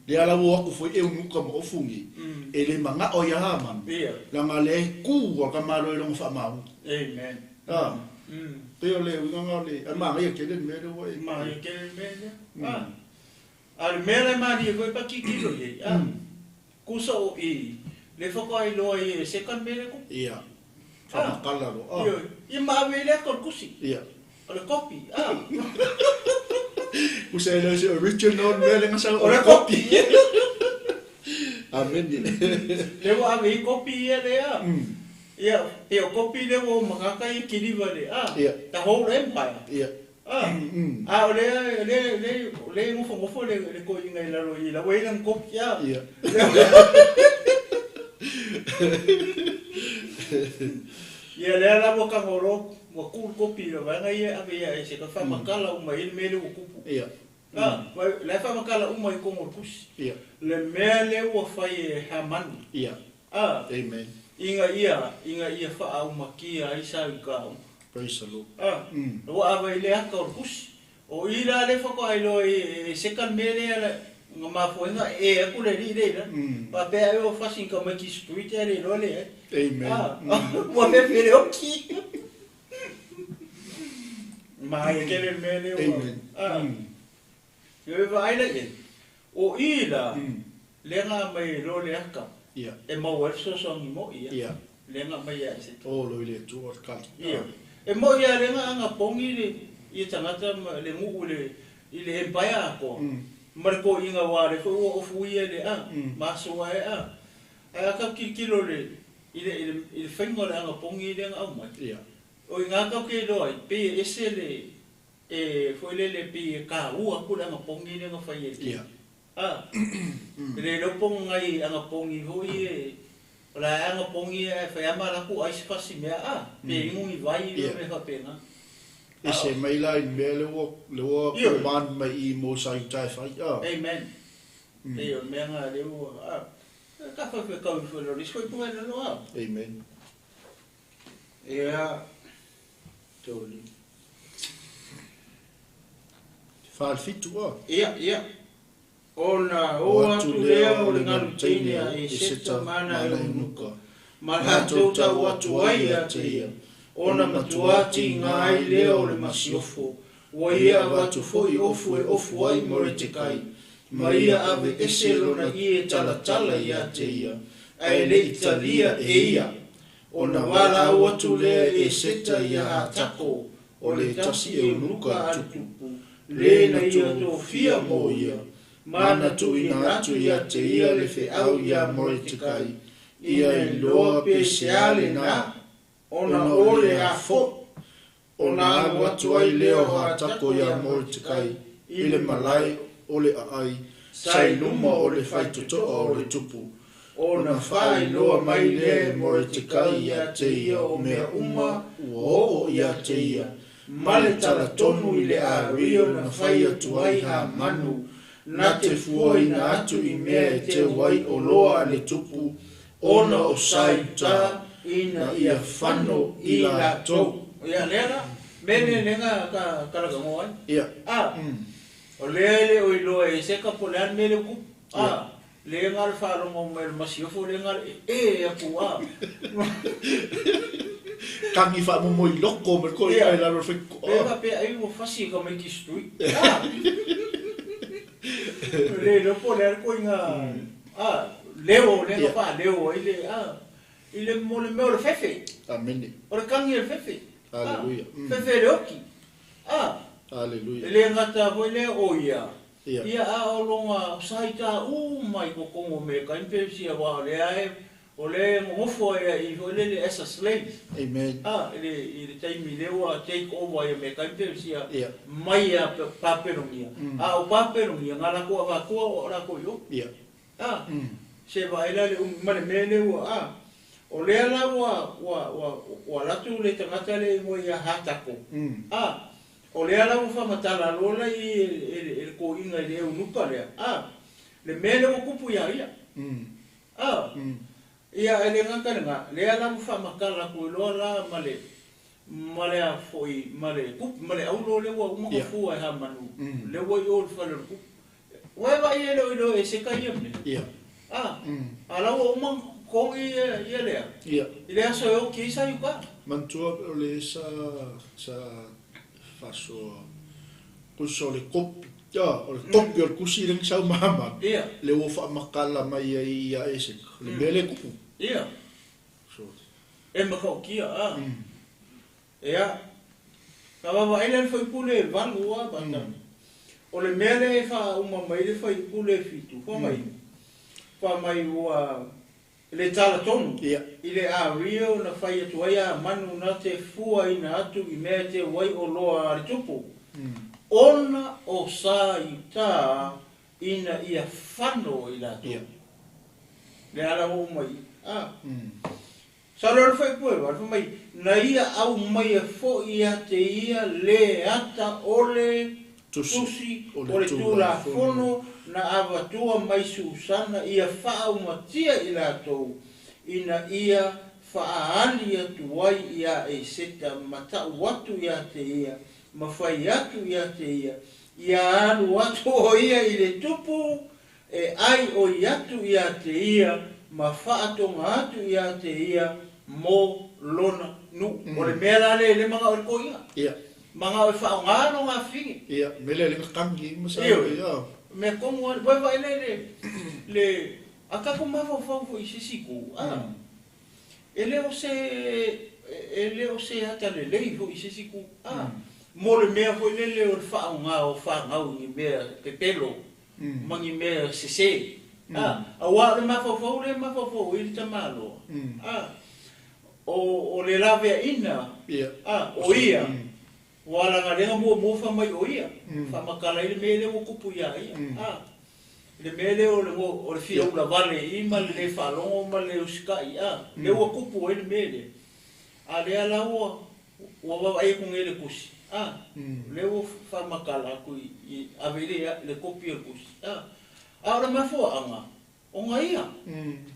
Le ala ua aku foi e unuka ma ofungi. E le manga o ia haman. Langa le ku wa ka malo i longa wha maongi. Amen. Ah. Peo le uinganga le, a maa ia kele mea le ua e. Maa ia kele mea le. Ah. A le mea le maa ni koe pa kikilo i. Ah. Kusa o i, le whaka loa i e sekan mea le kupu. Ia. Whamakala lo. Ah. Ia maa me lea ko kusi. Ia. O le kopi. Ah. Kusa e leo se original mea le ngasa o le kopi. Amen. Le ua ave i kopi ia lea. Ia, e o kopi le ua makaka i kiriwa le. Ah. Ia. The whole empire. Ia. Ah. Ah, o lea, le, le, le ngofo ngofo le, le ko inga i lalo i la ua ilang kopi. Ah. Ia. Ia lea la ua kangoro, ua kul kopi la wanga ia ave ia e se ka whamakala uma i le mele ua kupu. Ia. Ah, la whamakala uma i kongo kusi. Ia. Le mea le ua whai e hamani. Ia. Ah. Amen. Inga ia wha au makia ai sa i ka au. Praise the Lord. Ah. Ua ave i le aka o kusi. O i la le whaka ai loa i se kan mele ala ngā mafuenga e aku le ri le la. Pa pea e o whasin ka mai ki street e le loa le e. Amen. Ah. Ua me pere o ki. Mai kele mele ua. Amen. Ah. Yo e vaai le e. O i la le ngā mai loa le aka. Ia. E mau e fesoasoani mo ia. Ia. Le ngā mai ia se. O lo i le tua kali. Ia. E mo ia le ngā anga pongi le i tangata le nguu le i le empire akoa. Ma le ko inga wā le fo ua ofu ia le a. Masoa e a. Ai aka kilokilo le i le whainga le anga pongi le anga au mai. Ia. O i ngā kau ke loa i pe ese le e foi le le pe ka ua ku le anga pongi le anga whai e. Ia. Ah. Le lopo ngai anga pongi hoi e la anga pongi e whai ama la ku ai se fasi mea a. Pe ingu i vai i me whapenga. E se mai la i mea le ua kuman mai i mō sa i tai whai. Amen. E o mea ngā le ua. Ka whawhe kau i whai lori, soi punga le loa. Amen. Ia. Toli. Whaalfitu a. Ia, ia. Ona o atu lea o le ngalu teine a e seta mana e unuka. Ma latou tau atu ai ia te ia. Ona matuati ngā ai lea o le masiofo. Ua ia avatu foi ofu e ofu ai mo le te kai. Ma ia ave ese lona i e talatala ia te ia. Ae le italia e ia. Ona wala au atu lea e seta ia atako. O le tasi e unuka a tupu. Le na ia tofia mo ia, ma na tuuina atu ia te ia le feau ia Moretekai, ia iloa pe se a lena, ona o le a fo'i, ona alu atu ai lea o Hatako ia Moretekai i le malae o le aai, sa i luma o le faitotoa o le tupu, ona faailoa mai lea e Moretekai ia te ia o mea uma ua oo ia te ia, ma le talatonu i le ario na fai atu ai Hamanu, na te fuaina atu i mea e teu ai oloa a le tupu, ona o sa i uta, ina ia fano i latou. Ia lea la, mea lea lea na ka kalakagoa ai. Ia. A, o lea e le o iloa e se ka po o le a le mea lea ua tupu. A, lea na o le faalogo mai o le masiofo lea na o le e atu a. Kagi faamomoe loko ma le koina i lalo o le faitotoa. Lea faapea ai ua fasi e tamaiti street. A, le iloa po o le a le koina a, leo lea na faaleo ai le a, i le mo le mea o le fefe. Amene. O le kagi o le fefe. Haleluia. Fefe e le oti. A, Haleluia. e le gata foi lea o ia, Ia. ia a o lona sa i tā uma i totonu o mea kai pe sia aua o lea e o lea e nonofo ai i foi lele as a slave. Amen. A, i le taimi lea ua take over ai mea kai pe sia Ia. mai a Papelonia. A o Papelonia nga lakou avatua o lakou i o. Ia. A, se vaai la le umi ma le mea lea ua a. O lea la ua ua ua ua alu atu le tagata lea e igoa ia Hatako. A, o lea la ua faamatala loa la i e le toeaina i le eunuka lea. A, le mea lea ua tupu ia ia. A, ia e le gata lena, lea la ua faamatala atu loa la ma le ma le a foi ma le tupu ma le aulo lea ua uma ona fua e Hamanu, lea ua i o i le fale o le tupu. Ua e vaai e le o iloa e se ka ia mea. Ia. A, a la ua uma ona totogi ia lea. Ia. I le aso e oti ai sa i uta. Manatua o le sa sa faasoa kusa o le kopi o le kopi o le kusi lea na sau ma Hamanu. Ia. Le ua faamakala mai ai ia Eseka. O le mea lea e tupu. Ia. So. E matautia, a. Ia. Ka vaavaai la i le fuaiupu lea e 8 a Pasta. O le mea lea e faauma mai ai le fuaiupu lea e 7, fai mai, fai mai ua le talatonu Ia. i le ario na fai atu ai Hamanu na te fuaina atu i mea e teu ai oloa a le tupu, ona o sa i uta ina ia fano i latou. Ia. Le ala ua uma i, a. Sa loa le fuaiupu e 8, fai mai, na ia aumaia foi ia te ia le ata o le Tusi tusi o o le le Tulafono Tulafono na avatua mai Susana ia faaumatia i latou, ina ia faaali atu ai ia Eseta ma tau atu ia te ia, ma fai atu ia te ia, ia alu atu o ia i le tupu, e ai oi atu ia te ia, ma faatoga atu ia te ia mo lona nuu. O le mea la lea e le manao i le toeaina. Ia. Manao e faaaoga lona afine. Ia, mea lea e le gatangi ma sa Ioe. ia. Mea tonu lava, ua vaai lea le le a tatou mafaufau foi i se isi itu, a, e le o se e le o se ata lelei foi i se isi itu, a, mo le mea foi lele o le faaaoga o fanau i ni mea pepelo ma ni mea sese, a, aua o le mafaufau lea e mafaufau ai le tamaloa, a, o o le laveaiina, Ia. a, o ia, ua lagalega muamua fai mai o ia, faamatala ai le mea lea ua tupu ia ia, a, le mea lea o le o le fia ulavale i ma le le faalogo ma le usitai, a, lea ua tupu ai le mea lea. A lea la ua ua vaavaai atu nei i le tusi, a, lea ua faamatala atu i i ave i le le kopi o le tusi, a, a o le mafuaaga, ona ia,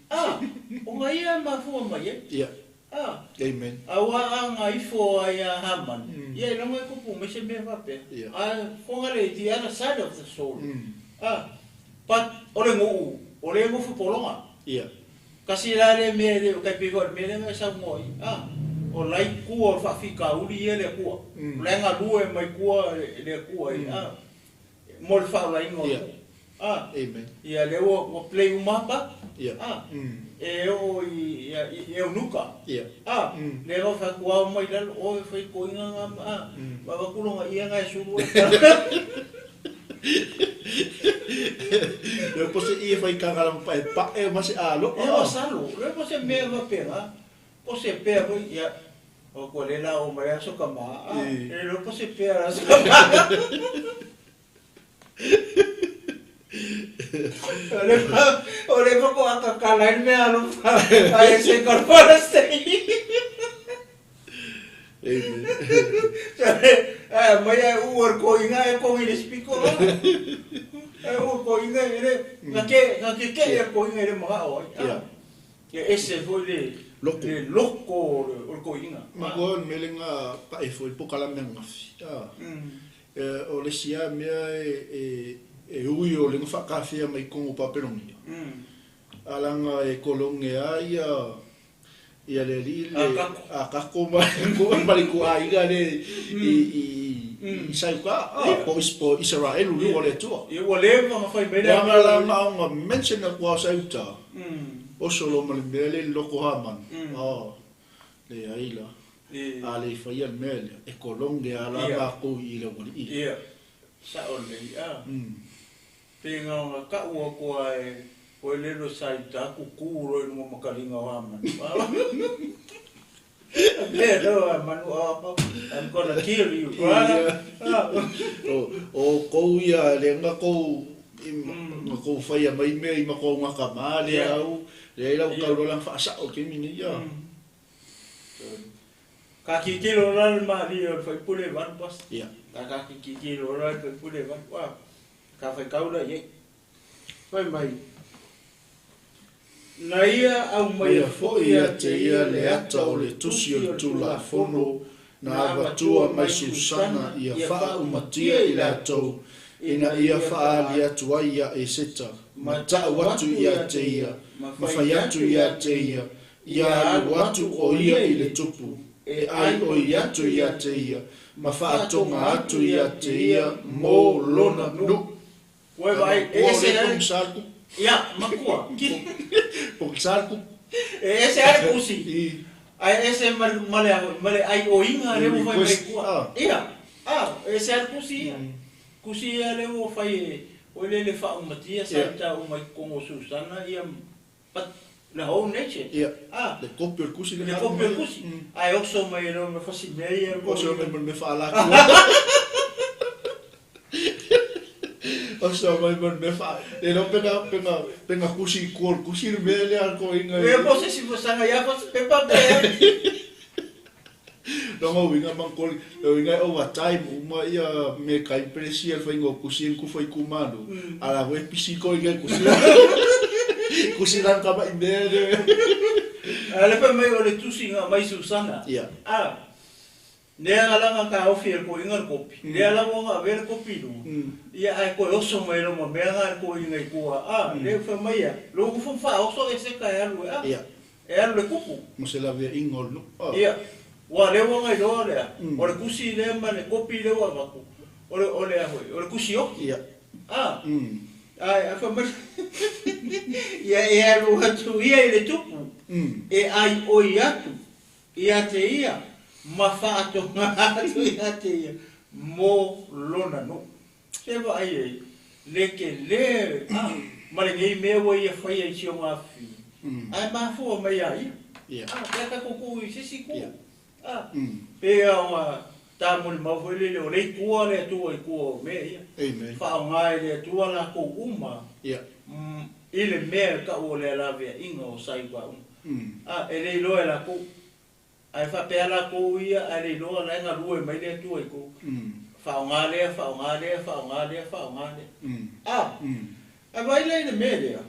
a, ona ia e mafua mai ai. Ia. A, Amen. aua a na ifo ai ia Hamani, ia iloga e tupu mai se mea faapea. Ia. A fofoga le the other side of the story. A, but o le nuu, o lea e nofo pologa. Ia. Kasi la le mea le kai pe foi le mea lea na saunoa ai. A, o la i tua o le faafitauli ia le Atua. O la e galue mai tua le Atua i, a, mo le faaolaina o le Ia. nuu. A. Amen. Ia lea ua ua play uma pa. Ia. A. E oo i ia i Eunuka. Ia. A. Lea ua fai atu ao mai lalo oe fai koiga nga a. Ma avatu longa ia nga e sulu ai. Lea po se ia fai kanga la pa e pa e ma se alo. Ia masalo, lea po se mea faapena, po se pea foi ia o ko le la o mai aso ka ma. A. E le po se pea aso ka ma. O le fa ko akakala i le mea alofa ae se kalapala sei. Amen. Ae mai ai u o le koiga e kongi le spiko. E u koiga e le na ke na ke ke e koiga e le maga o ai. Ia. E ese foi le Loko. Le loko o le koiga. Ma koa o le mea le nga pa e foi po kala mea ngafi. Ah. O le isi lava mea e ui o le faakafea mai kogo o Papelonia, a laga e kologe a ia ia le alii le Akako ma le ituaiga le i i Sauka po po Isaraelu le o le Atua. Ia ua leva ona fai mai le Leaga la na ona mention atu lava o Sauta, oso loa ma le mea lea i le loko Hamani. Leai la. A le faia le mea lea, e kolone a la makou i le aualii. Ia, sao lelei a. Pe nga kau aku a e oe lelo sa i ta kuku loa i luga o makaliga o Hamanu. Mea no Hamanu, I'm gonna kill you, brother. O kou ia, le nga kou nga kou faia mai mea i makou ngaka ma lea au, leai la ua tau loa la faasao i le taimi nei ia. Ka kikilo la le malie o le faipule e valu pasi. Ia. Ka kikilo la le faipule e valu. A, ka faitau la i ai. Fai mai, na ia aumaia foi ia te ia le ata o le tusi o le Tulafono na avatua mai Susana ia faaumatia i latou, ina ia faaali atu ai ia Eseta, ma tau atu ia te ia, ma fai atu ia te ia, Ia alu atu o ia i le tupu, e ai oi atu ia te ia, ma faatoga atu ia te ia mo lona nuu. Ua e vaai, e ese lava le. Ia, makua, ki. Pokisa le kupu. E ese lava le kusi, ae ese ma le, ma le, ma le aioiga lea ua fai mai kua. Ia, a, e ese lava le kusi ia. Kusi ia lea ua fai e, oi lele faaumatia sa i tau mai kogo o Susana ia But the whole nation. Ia. Ah. Le kopi o le kusi le Le kopi o le kusi. Ae oso mai e lona fasi mea ia. Oso mai ma le mea faalatu. Oso mai ma le mea faa... Le iloa pe na, pe na, pe na kusi i tua o le kusi le mea lea a le toeaina. Ia po o se isi vasaga ia fasi pepa pe. Lona uiga mangoli, le uiga e overtime uma ia me kai peresia le faiga o kusi e kufa i kumanu. A la e pisi ko i kusi. Kusi lan ka mai mea le. A le fai mai o le tusi nga mai Susana. Ia. A. Lea nga langa ka ofi e ko inga le kopi. Lea lava nga ave le kopi i luga. Ia ae koe oso mai loma mea nga le ko inga i kua. A, lea fai mai ia. Lo ku fa oso e se ka e alu e a. Ia. E alu le kupu. Ma se laveaiga o le nuu. Ia, ua lea ua gailoa lea, o le kusi lea ma le kopi lea ua avatu, o le, o le a foi, o le kusi oki. Ia. A, ae, ae fai mai, ia e alu atu ia i le tupu, e aioi atu ia te ia ma faatoga atu ia te ia mo lona nuu. Se vaai ai, le tele a, ma lenei mea ua ia faia i si ona afifina, ae mafua mai ia ia. A, pe a tatou tuu i se isi itu. A, pe a ona ta molimau foi lele o le Atua le Atua i tua o mea ia. Faaaoga e le Atua latou uma i le mea e tau o le laveaiga o Saiva uma. A, e le iloa e latou. Ae faapea latou ia ae le iloa la e galue mai le Atua i kou. Faaaoga lea, faaaoga lea, faaaoga lea, faaaoga lea. A! Ae vaai la i le mea lea,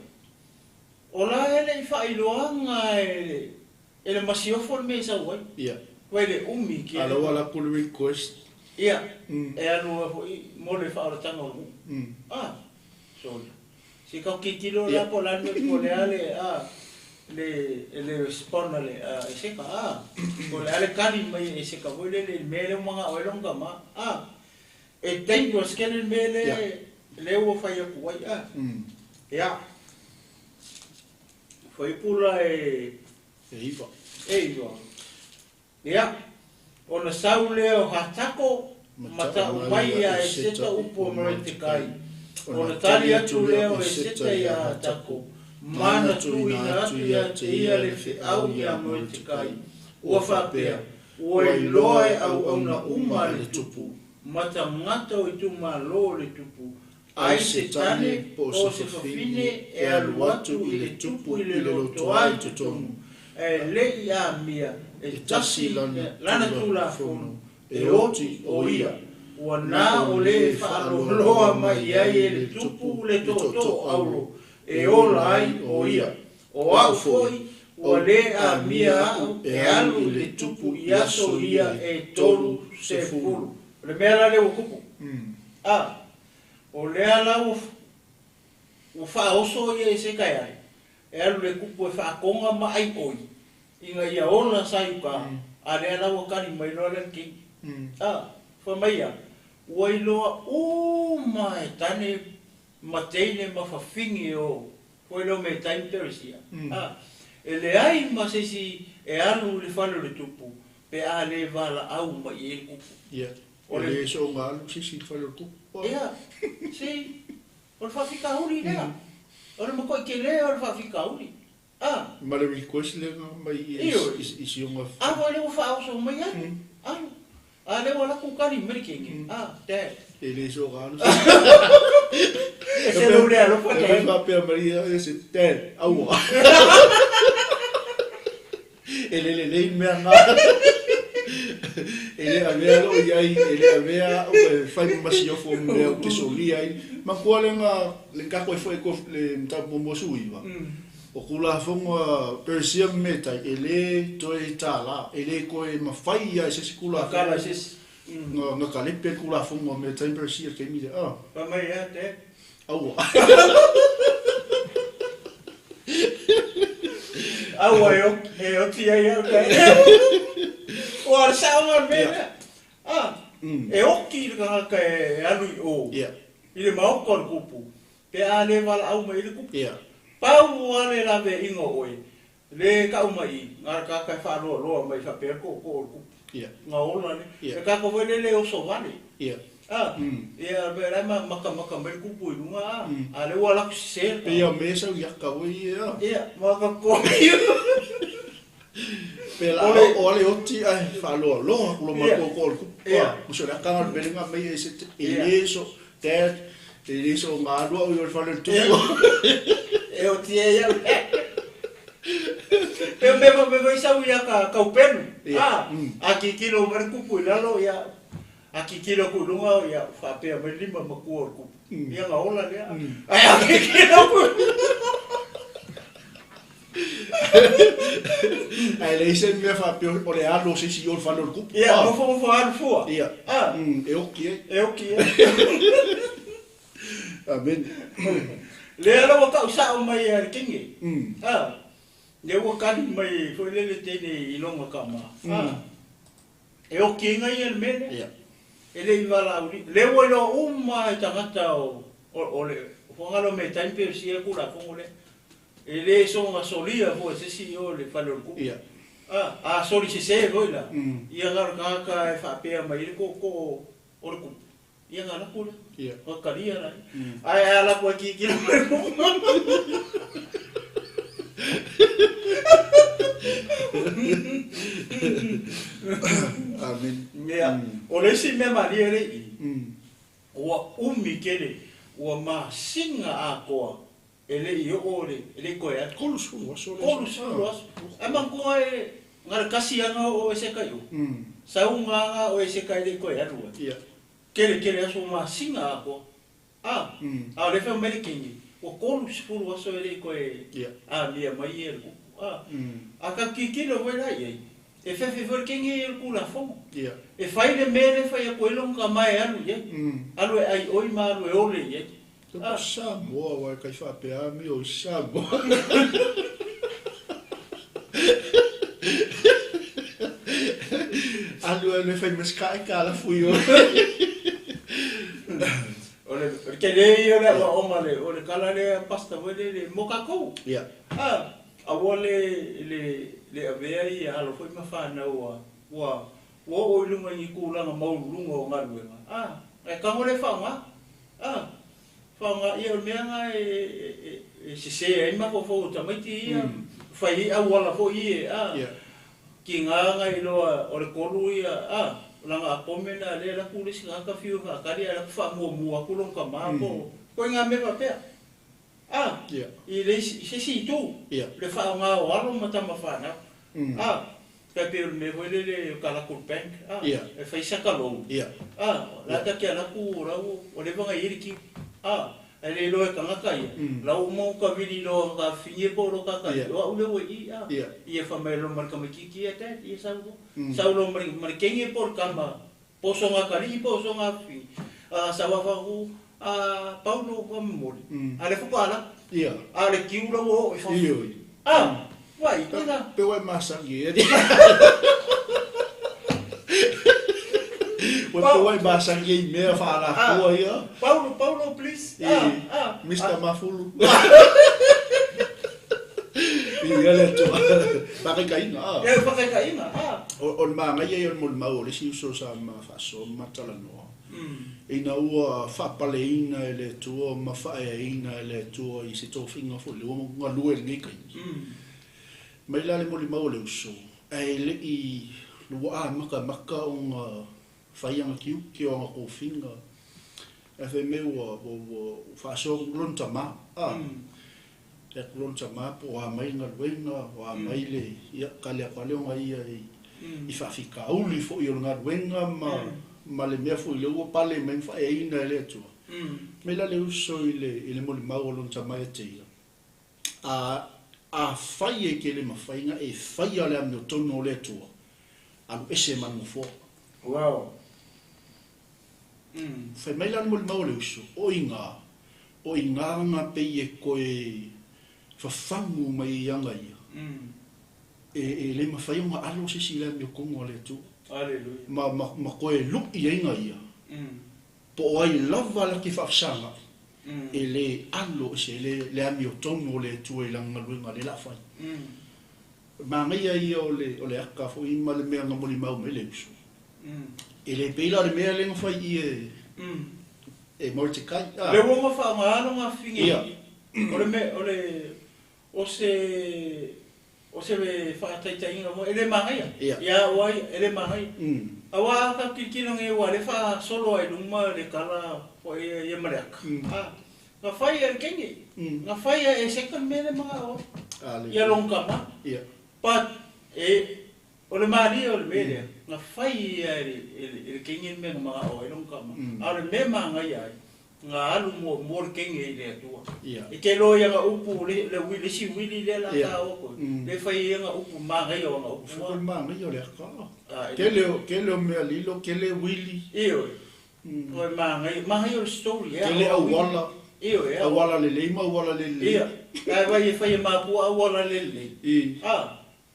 o la e le i faailoaga e le masiofo le mea i sau ai. Ia. Vai le umi ki A la ua alu atu le request. Ia, e alu ai foi mo le faaolataga o le nuu. A! Sorry. Se kau tilotilo la po o le a le po o le a le a le le respond a le a Eseka a po o le a le tali mai e Eseka foi lele i le mea lea ua manao ai lona tama a e dangerous tele le mea lea. Lea ua fai atu ai a. Ia. Fuaiupu la e. E 9. E 9. Ia, ona sau lea o Hatako ma ta'u mai ia Eseta upu o Moretekai. Ona tali atu lea o Eseta iā Hatako, ma na tuuina atu ia te ia le feau iā Moretekai, ua faapea, Ua iloa e auauna uma a le tupu, ma tagata o itumalo o le tupu, Ai se tane po o se fafine e alu atu i le tupu i le lotoa i totonu, ae le i amia e tasi lana Tulafono e oti o ia, ua na o le e faaaloaloa mai i ai e le tupu le tootoo auro e ola ai o ia. O au foi, ua le amia au e alu i le tupu i aso ia e 30. O le mea la lea ua tupu, a, o lea la ua, ua faaoso ia Eseka e ai, e alu le kupu e faatoga ma ai oi, ina ia ola Saiuka, a lea la ua tali mai loa lea le keiki. A, fai mai ia, ua iloa uma e tane ma teine ma fafine o foi lea o Metai ma Peresia, a, e leai ma se isi e alu i le fale o le tupu pe a le valaau mai i ai le kupu. Ia, e le soona alu se isi i le fale o le tupu. Ia, se, o le faafitauli lea. O le matuai tele o le faafitauli. A. Ma le request lea na aumai i si ona. A foi lea ua faaoso mai alu, alu. A lea ua alu atu tali mai le kenge, a, dad. E le soona alu. E se lou le alofa dad. E faapea mai ia, e se dad, aua. E le lelei mea na. E le avea lou i ai, e le avea au e fai ma masiofo ma mea ou te solia ai. Manatua le na, le kako e foi ko le mataupu muamua 19. O Tulafono a Peresia ma Metai, e le toe tālā, e le toe mafai ia e se isi Tulafono na kalepe le Tulafono a Metai ma Peresia i le taimi lea. Ah. Fai mai ea te. Aua. Aua e e oti ai au te. Ua le sao ma le mea lea. Ah, e oti le tagata e alu i o. I le maota o le kupu. Pe a le valaau mai i le kupu. Pau lava le laveaiga o oe, le tau mai i, na le tagata e faaloaloa mai faapea le tootoo o le kupu. Na ola le. Le tagata foi lele e oso vale. A, ia pe la e matamata mai le kupu i luga a, a lea ua alu atu sese le tagata. Pei a me sau iaka foi ia. Ia, ma ka ko. Pe la o ale oti ae faaloaloa ku lo ma tootoo o le kupu. A, muso le akanga o le melenga mai e se e le so dad e le so nga alua o i o le fale o le tupu. E oti ai au. Pe me me vai sau ia ka kaupelu. A, a kikilo mai le kupu i lalo ia a kikilo ku lunga ia faapea mai lima matua o le kupu. Ia nga ola lea. Ai a kikilo ku. Ae leai se mea faapea o le alu o se isi i o le fale o le kupu. Ia, nofonofo alu fua. Ia. E oki ai. E oki ai. Amene. Lea la ua tau sao mai e le kingi. A, lea ua kali mai foi lele teine i longa kama. A, e oki ai ngai ia le mea lea. Ia. E le i valaaulia. Lea ua iloa uma e tagata o, o, o le Fuagalo me taimi pe o sia Tulafono lea. E le soona solia foi e se isi i o le fale o le kupu. Ia. A, a soli sese foi la, ia na o le tagata e faapea mai ai le tootoo o le kupu, ia na laku lea. Ia. Ua talia la. Ae a laku ai kikilo mai le kupu. Amen. Ia, o le isi mea malie le i, ua umi tele, ua masina atoa E le i oo le, e le i toe alu. 30 aso le aso. 30 aso. Ae manatua e na le tasi lava na oo ese kai o. Sau ga na oo ese kai le i toe alu ai. Ia. Tele tele aso masina atoa. A, a o lea fai mai le kenge, ua 30 aso e le i toe amia mai ia le kupu. A, a tatou tilotilo foi la i ai, e fefe foi le kenge ia i le Tulafono. Ia. E fai le mea lea e fai atu ai lona tama e alu i ai. Alu e ai oi ma alu e ole i ai. Ka Samoa aua e kai faapea amio i Samoa. Alu alu e fai ma se kaeka ala fui o. O le Tele ia o le aoaoga le o le tala lea Pastor foi lele mo tatou. Ia. Aua le le le avea ia alo foi ma fanau ua ua ua oo i luga i ni tulaga maualuluga o galuega, ae tago lea e faaaoga. Faaaoga ia o le mea lena e e sese ai mafaufau o tamaiti ia, fai ai auala foi ia, tiga ona iloa o le 3 ia, lana appointment a lea e alu atu le isi tagata fiu e faatali ae alu atu faamuamua atu lona tama po o ituaiga mea faapea. I le isi, i se isi itu, le faaaoga o alo ma tama fanau. Tai pei o le mea foi lele o ka alu atu i le bank, e fai saka loan, o la e ta te alu atu o la ua leva ona i ai le queue, ae le iloa e tagata ia, o la ua uma ona tavili loa ta afifine po o lo ta tali, o au lea ua i i, ia fai mai loa ma le tamaitiiti ia, Dad, ia sau loa, sau loa ma le teine po o le tama, po o soga atalii po o soga afifine, sau lava fai atu, Paulo faamolemole, a o lea faatoa alu atu, a o le queue la ua oo i fafo. Vai, ina. Pe ua e masani ai. Ua pe ua e masani ai i mea faaalatua ia. Paulo, Paulo, please. Mr. Mafulu. Viia le Atua. Faakaitaiga. Ia, faakaitaiga. O le manaia ia o le molimau o le isi uso sa ma faasoa ma talanoa. Ina ua faapaleina e le Atua ma faaeaina e le Atua i se tofiga foi lea ua galue i lenei taimi. Mai la le molimau o le uso, ae le i ua amatamata ona fai ana tiute o ana tofiga, ae fai mai ua faasoa atu lona tama, a, fai atu lona tama po o a mai le galuega, o a mai le, ia, kali atu lava lea ona ia i faafitauli foi o le galuega ma ma le mea foi lea ua pale mai ma faaeaina e le Atua. Mai la le uso i le i le molimau o lona tama ia te ia, a afai e te le mafai ona e faia le amiotonu o le Atua, alu ese ma le nofoa. Wow. Fai mai la le molimau o le uso, o iga, o iga na pei e toe fafagu mai ai aga ia, e le mafai ona alo se isi i le amiotonu a le Atua. Aleluia. Ma, ma, ma toe lu'i ai ga ia, po o ai lava la te faafesaga'i, e le alo ese ai le, le amiotonu o le Atua i lana galuega lea o le a fai. Manaia ia o le, o le aka foi ma le mea na molimau mai le uso. E le pei la o le mea lea na fai i e, e Mordecai. Le ua ma faaaoga lona figina. O le mea, o le, o se, o se faataitaiga foi, e le manaia. Ia au ai, e le manaia. Aua a tatou tilotilo nei ua le faasolo ai luma le tala foi ia ma le aka. Na fai e le teine. Na fai e Eseta le mea lea manao ai. Ia lona tama. But e, o le malie o le mea lea, na fai ia e le teine le mea na manao ai lona tama. A o le mea e manaia ai, na alu muamua le teine i le Atua. E te iloa i ana upu, le le isi uili lea la taua koe, lea e fai ai ana upu, manaia o ana upu. O le manaia o le aka. Tele o, tele o mea lilo, tele uili. Ioe. O le manaia, manaia o le story e Tele auala. Ioe. Auala lelei ma auala le lelei. Ia. Ae vai e fai e mapua auala le lelei.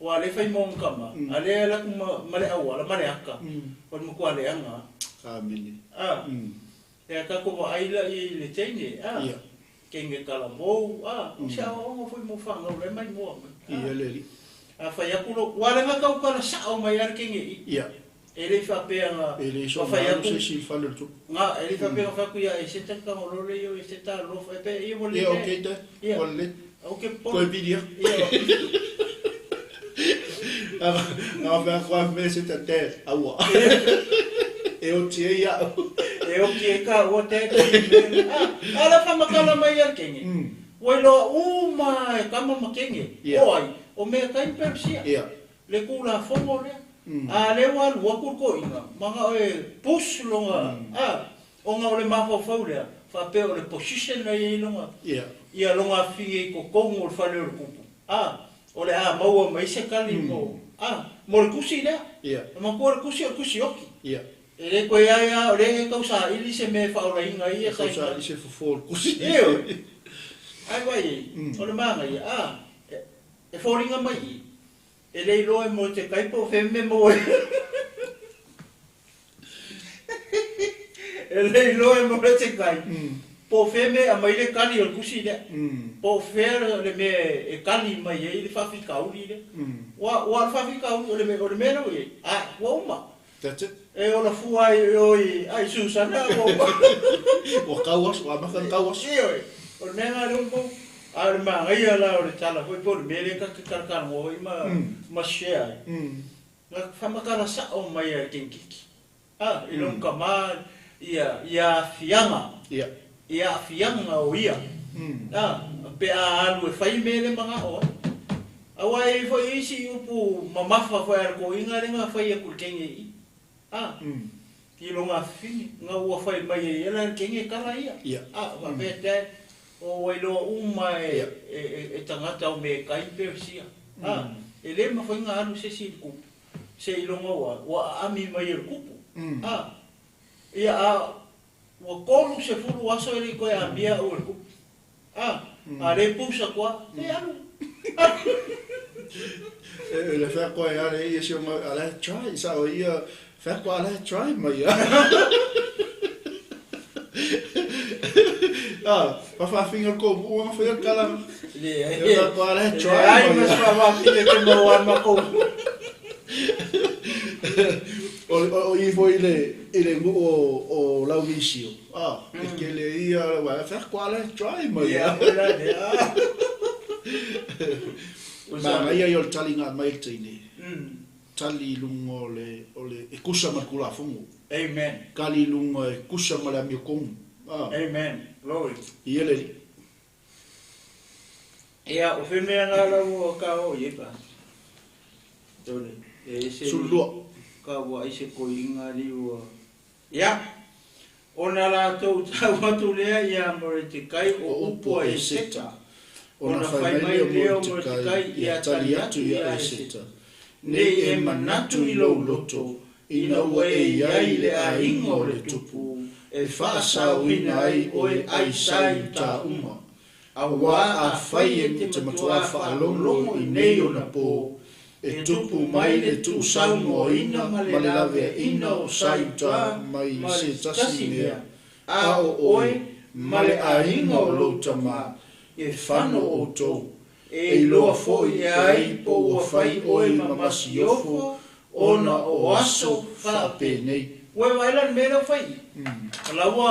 Ua le fai mo ona tama, a lea e alu atu ma le auala, ma le aka, o le matua leaga. Amene. Ia tatou vaai la i le teine, teine talavou, o se aoaoga foi mo fanau la e maimoa mai. Ia le alii. A fai atu lou, ua leaga tau tala sao mai lava le teine i i. E le i faapea na E le i na fai soona alu atu se isi i le fale o le tupu. Na, e le i faapea na fai atu ia Eseta tagolole ia o Eseta alofa e pe ia ua Ia, lelei. okay dad. Ia. Ua lelei. Okay Toe pole. pili atu. Ia. Na fai atu lava me Eseta, Dad, aua. E oti ai au. E oti ai ka ua dad o i mea. A, a la whamatala mai a le kenge. Ua iloa uma e tama ma kenge. Ia. O ai, o mea kai ma Peresia. Ia. Le Tulafono lea. A lea ua alu atu le toeaina, manao e push lona, a, ona o le mafaufau lea, faapea o le position la e i ai lona, ia lona afifine i totonu o le fale o le tupu, a, o le a maua mai se tali mo, a, mo le tusi lea. E manatua le tusi o le tusi oti. E le toe ai a, o lea e tau saili se mea e faaolaina ai ia E tau saina. saili se fofo o le tusi. Ioe. Ai vai ei, o le manaia, a, e foliga mai i, E le iloa e moe te kai po o fea mea maua ai. E le iloa e moe te kai Po fea mea e aumai le kali o le tusi lea. Po o fea le mea e kali mai ai le faafitauli lea. Ua ua o le faafitauli, o le mea o le mea lea ua i ai, a, ua uma. That's it. E ola fua ai i o i ai Susana ua uma. Ua kau aso, ua amata ona kau aso. Ioe, o le mea lena lea ua maua. A o le manaia la o le tala foi po o le mea lea ta te talatalanoa foi ma ma share ai, na faamatala sao mai lava e le Kenekiki. A, i lona tama ia, ia aafiaga, ia aafiaga o ia, a, pe a alu e fai mea le manao ai. Aua e i ai foi isi upu mamafa foi a le toeaina lea na fai atu i le teine i i, a, i lona afifine, na ua fai mai ai e la le teine tala ia, a, faapea te o ua iloa uma e, e, e tagata o mea e kai ma peresia, a, e le mafai ona alu se isi i le tupu. Seiloga ua ua aami mai e le kupu. A, ia, a ua 30 aso e le i toe aamia au e le kupu. A, a le pusa atu a, e alu, alu. E le fea koe ale ia si onga ale try sa o ia fea koe ale try mai a. A, pa whawhinga ko ua whai kala. Le, e fea koe ale try mai. Ai, mas pa whawhinga te mau a mako. O i foi i le nuu o lau visio. A, e kele ia, wa fea koe ale try mai. Ia, o la le, a. Manaia ia o le tali ngā mai le teine. Tali i luga o le, o le, e kusa ma le kulafono. Amen. Kali i luga e kusa ma le amiokongu. Ah. Amen. Glory. Ia le li. Ia, o fe mea ngā la ua ka o i e pa. Tole, e ese Sulua. Ka ua ai se koinga li ua. Ia, ona latou tau atu lea ia Moretekai o upu a Eseta. Ona fai mai lea o Moretekai ia tali atu ia Eseta. Nei e manatu i lou loto, ina ua e i ai i le aiga o le tupu, e faasaoina ai oe ai sa i uta uma. Aua afai e te matuā faalogologo i nei ona pō, e tupu mai le tuusaunoaina ma le laveaina o sa i uta mai se tasi mea, a o oe ma le aiga o lou tama, e fano outou, e iloa foi e ai po ua fai oe ma masiofo ona o aso faapenei. Ua e vaai la i le mea lea ua fai i i? O la ua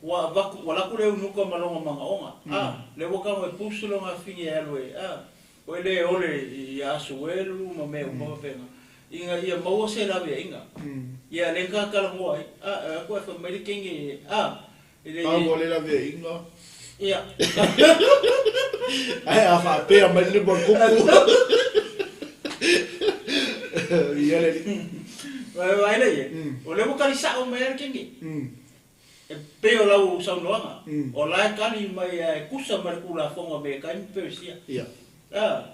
ua avatu, ua alu atu le eunuka ma lona manaoga, a, lea ua tago e pusu lona afifine e alu e, a, oi le ole i Asuelu ma mea uma faapena, ina ia maua se laveaiga. Ia lea na talanoa ai, a, e atu ae fai mai le teine, a, e le. Pau o le laveaiga. Ia. Ae a faapea mai le lima o le kupu. Ia le alii. Vaai lea i ai, o lea ua tali sao mai lava le teine. E pei o lau saunoaga, o la e tali mai lava e tusa ma le Tulafono a Amerika ma Peresia. Ia. A.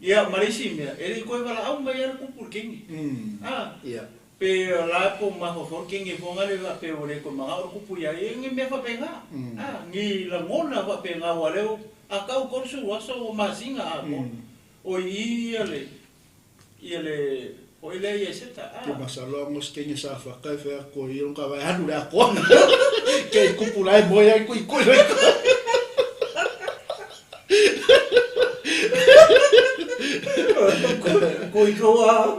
Ia, ma le isi mea, e le i toe valaau mai lava le kupu i le teine. A. Ia. Pe o la e po mafaufau le teine foi lea faapea ua le toe manao le kupu ia ia, ni mea faapena. A, ni lagona faapena aua lea a tau 30 aso ua masina atoa. O i i ia le ia le foi lea ia Eseta, a. Ke masalo anga se kenge sa whaka e whea koe i ka vai hanu le akoa. Ke kupu lai moe ai kui kui lai. Kui koa.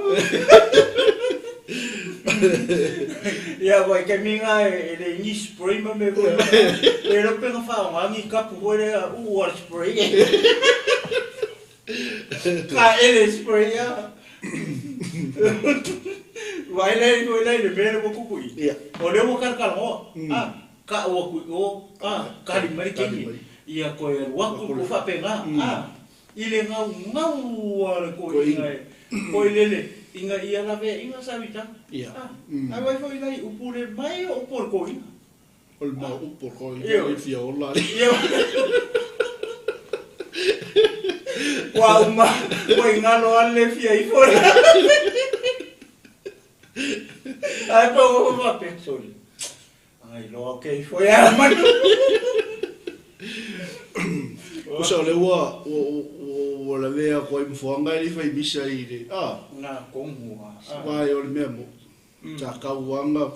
Ia vai ke minga e le ni spray ma me koe. E lo penga whaonga ngi kapu koe le ua spray. Ka ele spray ia. Vai le koe le le mea le kuku i. Ia. O le ua kalakalagoa. A, ka ua kui o, a, kali mai Kali kengi. mai. Ia koe alu atu ko faapena. A, i le gau gau a le Koe koiga e. Koe lele, inga ia lavea inga sawitaga. Ia. A, ai vai foi lai upu le mai o upu o le koiga. O le mau upu o le koiga Ioe. i fia ola ali. Ia. Ua uma, ua ingalo ale fia ifo. Ai pa ua faapea, sorry. Ai loa ke ifo ia manu. Kusa o le ua ua ua lavea koe i mafuanga e le fai misa i le a. Na kongu a. Vai o le mea mo. Sa kauanga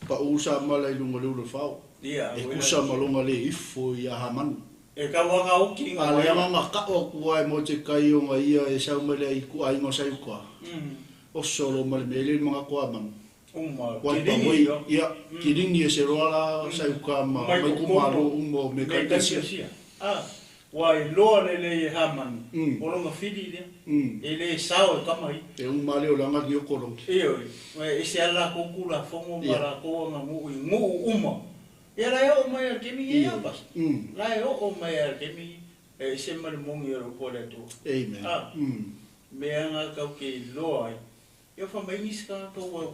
pa u sa mala i lunga le ulu fao. E kusa ma lona le ifo ia Hamanu. E tau aga oki nga A le aga ka'o aku ai mo te kai o nga ia e sau mai le ai ku ai ngo sai uka. Oso lo ma le mele mga ko amanu. Uma, Wa pa kiringi wei lo. ia kiringi e se roa la sai uka ma Mai mai ko ku malo kono. umo me Me kai kai sia. sia. Ah, ua iloa lelei e Hamani. O lona fili lea. E lē sao e kama ia. E uma le o langa ni o kolongi. Ioe, ua e ese lava lakou kulafono ma lakou aganuu i nuu uma. Ia la e oo mai a le taimi ia, pastor. La e oo mai a le taimi e ese ma le moni o le upu a le Atua. Amen. Ah, mea na tatou te iloa ai. Ia fa mai nisi tagata ua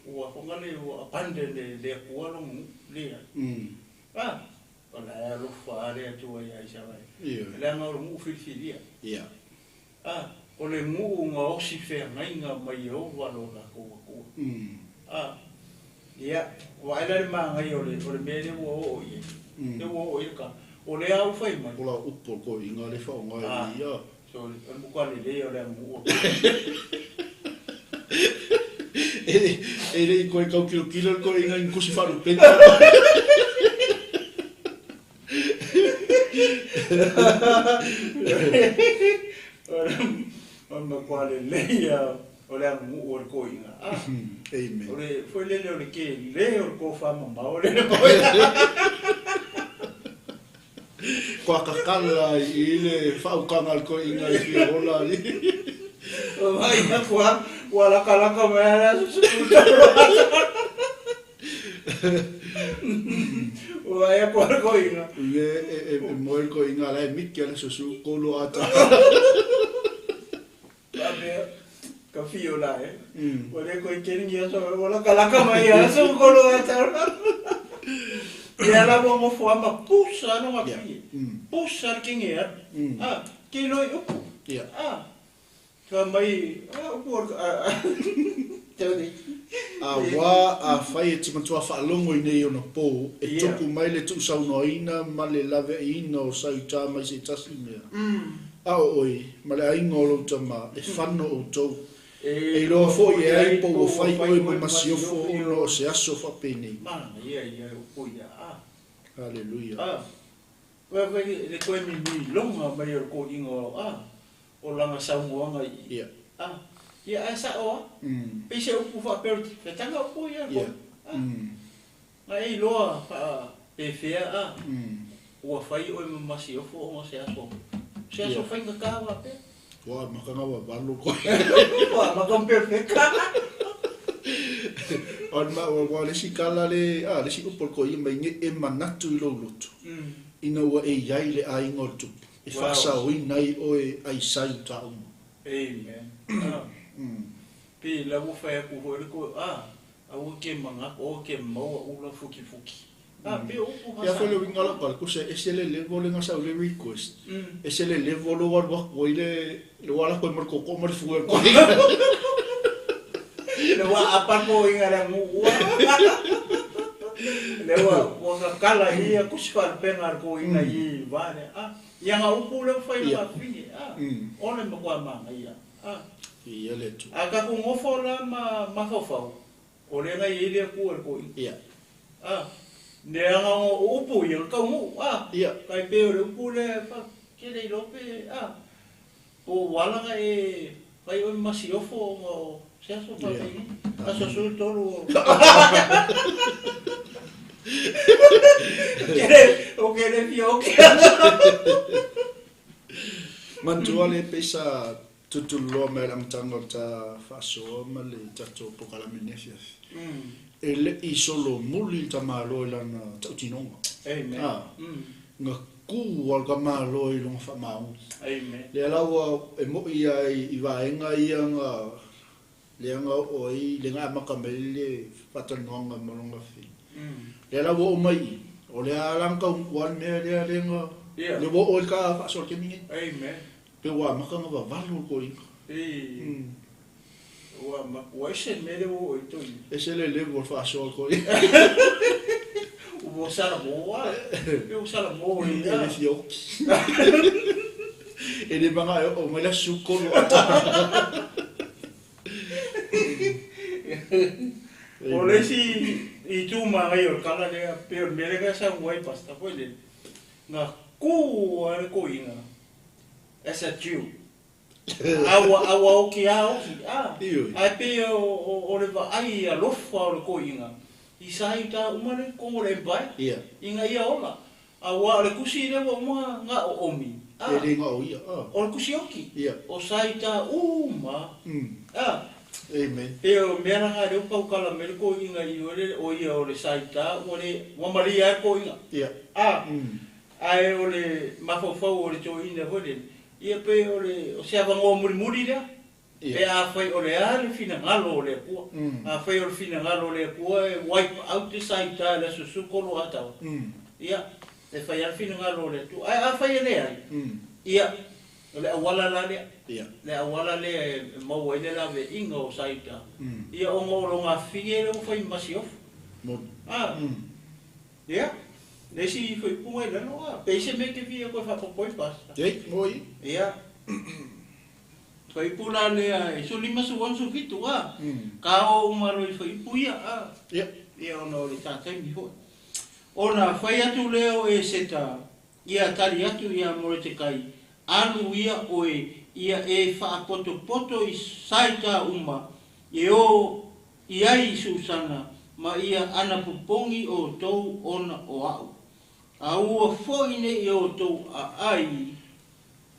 ua fagale ua abandon e le Atua lona nuu, leai. Ah, o la e alofa lava le Atua ia Isaraele. Leaga o le nuu filifilia. Ah, o le nuu na osi feagaiga mai Ieova lo latou Atua. Ah, ia, vaai la le manaia o le o le mea lea ua oo i ai. Lea ua oo i ai le ka. O lea ua fai mai. O la upu o le koiga le faaaoga e ia. So, o le matua lelei o le aganuu o E le i koe kau kilokilo le koiga i kusi faalupega. O le matua lelei lava o le aganuu o le koiga. Amen. O le foi lele o le tele o le tofamamao le koiga. Kua kakala i le faaukaga a le toeaina i fia ola ali. Vaai atu a, ua lakalaka mai lava le aso 13 Ua vaai atu a le toeaina. Le e moe le toeaina la e miki a le aso 13 ata. Faapea, ka fio la e. Ua le koe keri ni aso, ua lakalaka mai a aso 13 ata. Ia la ua nofo ama pusa no nga fie. Pusa le kenge atu. Ah, ke loi upu. Ah, fa mai, ah, upu o le, tau nei. Auā afai e te matua faalogo i nei ona pō, e tuku mai le tuusaunoaina ma le laveaiina o Sautā mai se tasi mea. A o oe, ma le aiga o lou tama, e fano outou. E iloa foi e ai po ua fai oe ma masiofo ona o se aso faapenei. Manaia ia e upu ia a. Haleluia. A. Oe foi le toe mimiloga mai o le toeaina o a. O lana saunoaga i. A. Ia ae sao a. Pei se upu faapea o le fetaga upu ia. A. Na e iloa faapefea a. Ua fai oe ma masiofo ona se aso. Se aso faigata faapea. Ua amata na vavalo koe. Ua amata ona perfeka. O le ma ua le isi kala le a le isi upu o le koia mai nei e manatu i lou loto. Ina ua e iai le aiga o le tupu e faasaoina ai oe ai sai uta uma. Amen. Pe la ua fai atu foi le koe a aua ke manatu aua ke maua ula fukifuki. A pe o upu Ia foi le uiga o lau pale, kusa e ese le level le nga sau le request. Ese le level lo alu atu ai le le ua ala koe ma le koko ma le fue o le koiga. Le ua apa koiga le aganuu. Le ua ua kakala i ia kusi faalupega a le koiga i va lea. A ia nga upu lea ua fai lona afafine. A o le matua manaia. A Ia le Atua. A tatou nofo la ma mafaufau, o lea na i ai le Atua i le toeaina. A, leaga o upu ia na taunuu. A, tai pei o le upu lea e fa, ke le iloa pe, a, po ua ala na e fai oe ma masiofo ona o se aso faapeni. Aso 13 o. O ke le fia oki ana. Manatua le pei sa tutulu loa mai le amataga o le ta faasoa ma le tatou polokalame i lenei afiafi. E le'i solomuli le tamaloa i lana tautinoga. Amen. A, na ku a le tamaloa i lona faamaoni. Amen. Lea la ua e mo'i lava i vaega ia na lea na oo ai le na amata mai ai le faatalanoaga ma lona fili. Lea la ua oo mai i i, o lea la na taunuu lava le mea lea lea na lea ua oo ai le ta faasoa i le taimi nei. Amen. Pe ua amata ona vavalo le toeaina. Ii. Ua ua ese le mea lea ua oo i toeaina. Ese le level o le faasoa a le toeaina. Ua salamo lava. Pe ua salamo i E le fia oki. E le manao e oo mai le aso 13 ata. O le isi itu mai. Manaia o le tala lea, pei o le mea lea na saunoa ai Pastor foi lele, na tu lava le toeaina as a Jew, a ua, a ua oti lava oti, a, ae pei o, o, o le vaai alofa o le toeaina i sa i uta uma lea i totonu o le Empire, ina ia ola. Aua o le tusi lea ua uma na oomi, a. E le na o ia, a. O le tusi oti, o sa i uta uma, a. Amen. Pei o mea la na lea ua tautala mai le toeaina i o le, o ia o le sa i uta ua le, ua malie lava le toeaina. A. Ae o le mafaufau o le toeaina foi lele, ia pei o le, o se avanoa mulimuli lea. Pe afai o le a le finagalo o le Atua. Afai o le finagalo o le Atua e wipe out le sa i uta i le aso 13 Ataoa, ia, e fai lava le finagalo o le Atua. Ae afai e leai, ia, o le auala la lea, le auala lea e maua ai le laveaiga o sa i uta, ia, ona o lona afifine lea ua fai ma masiofo. A, ia, le isi faaupuga i lalo, a, pe i ai se mea e te fia toe faaopoopo ai, Pastor? Ia. Faiupu la lea e 16 17 a. Ka oo uma loa i faiupu ia a. Ia ona o le ta taimi foi. Ona fai atu lea o Eseta ia tali atu ia Moretekai, Alu ia oe ia e faapotopoto i saita uma e o i ai i Susana ma ia anapopogi outou ona o a'u. A ua foi nei outou aai.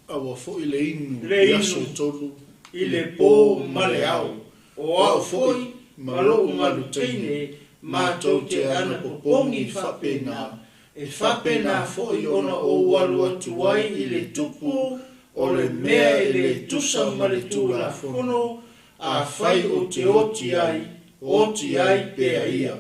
A ua foi le inu i aso e tolu i le pō ma le ao. O au foi ma loʻu galu teine matou te anapopogi faapena, e faapena foi ona ou alu atu ai i le tupu o le mea e le tusa ma le Tulafono, afai ou te oti ai, oti ai pea ia.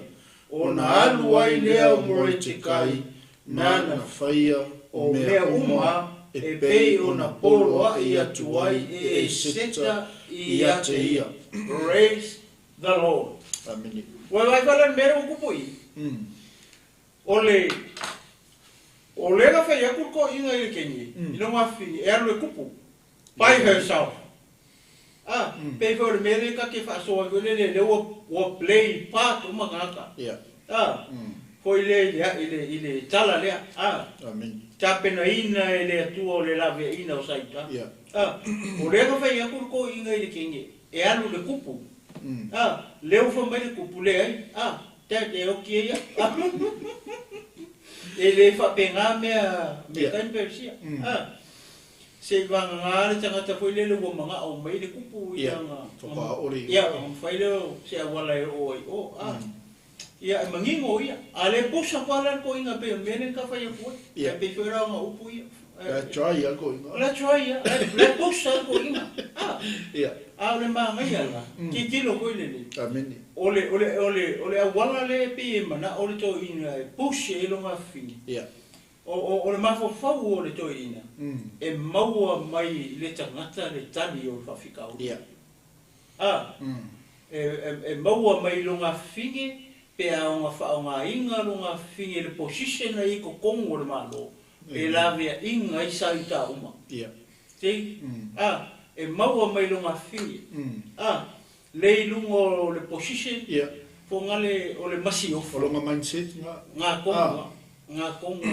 Ona alu ai lea o Moretekai nāna faia o mea uma e pei ona poloaʻi atu ai e Eseta ia te ia. Praise the Lord. Amene. Ua vaai foi la i le mea lea ua tupu i i. O le, o lea na fai atu le toeaina i le teine, i lona afifine, e alu e tupu, by herself. A, pei foi o le mea lea ta te faasoa ai foi lele, lea ua, ua play part uma tagata. A, foi lea i le, i le, i le tala lea, a, tapenaina e le Atua o le laveaiina o Saita. A, o lea na fai atu le toeaina i le teine, e alu i le tupu. A, lea ua fai mai le tupu, leai, a, dad e oti ai au. A, e le faapena mea, mea kai ma Peresia. A. Se i vagana le tagata foi lele ua manao mai le kupu i lana, ia, ona mafai lea o se auala e oo ai i o, a. Ia, e manino ia. A le pusa koa la le toeaina pei o le mea lea na ta fai atu ai. Ia pei foi la ona upu ia. La try ia le toeaina. La try ia. La pusa le toeaina. A. Ia. A o le manaia la, tilotilo foi lele. Amene. O le, o le, o le, o le auala lea e pei e manao le toeaina e push ai lona afifine. Ia. O le mafaufau o le toeaina, e maua mai i le tagata le tali o le faafitauli. A, e maua mai i lona afifine pe a ona faaaogaina lona afifine i le position ai i totonu o le Malo, e laveaiga ai sa uta uma. See? A, e maua mai i lona afifine. A, le i luga o le position, foga le, o le masiofo. O lona mindset nga. Nga konga, nga konga.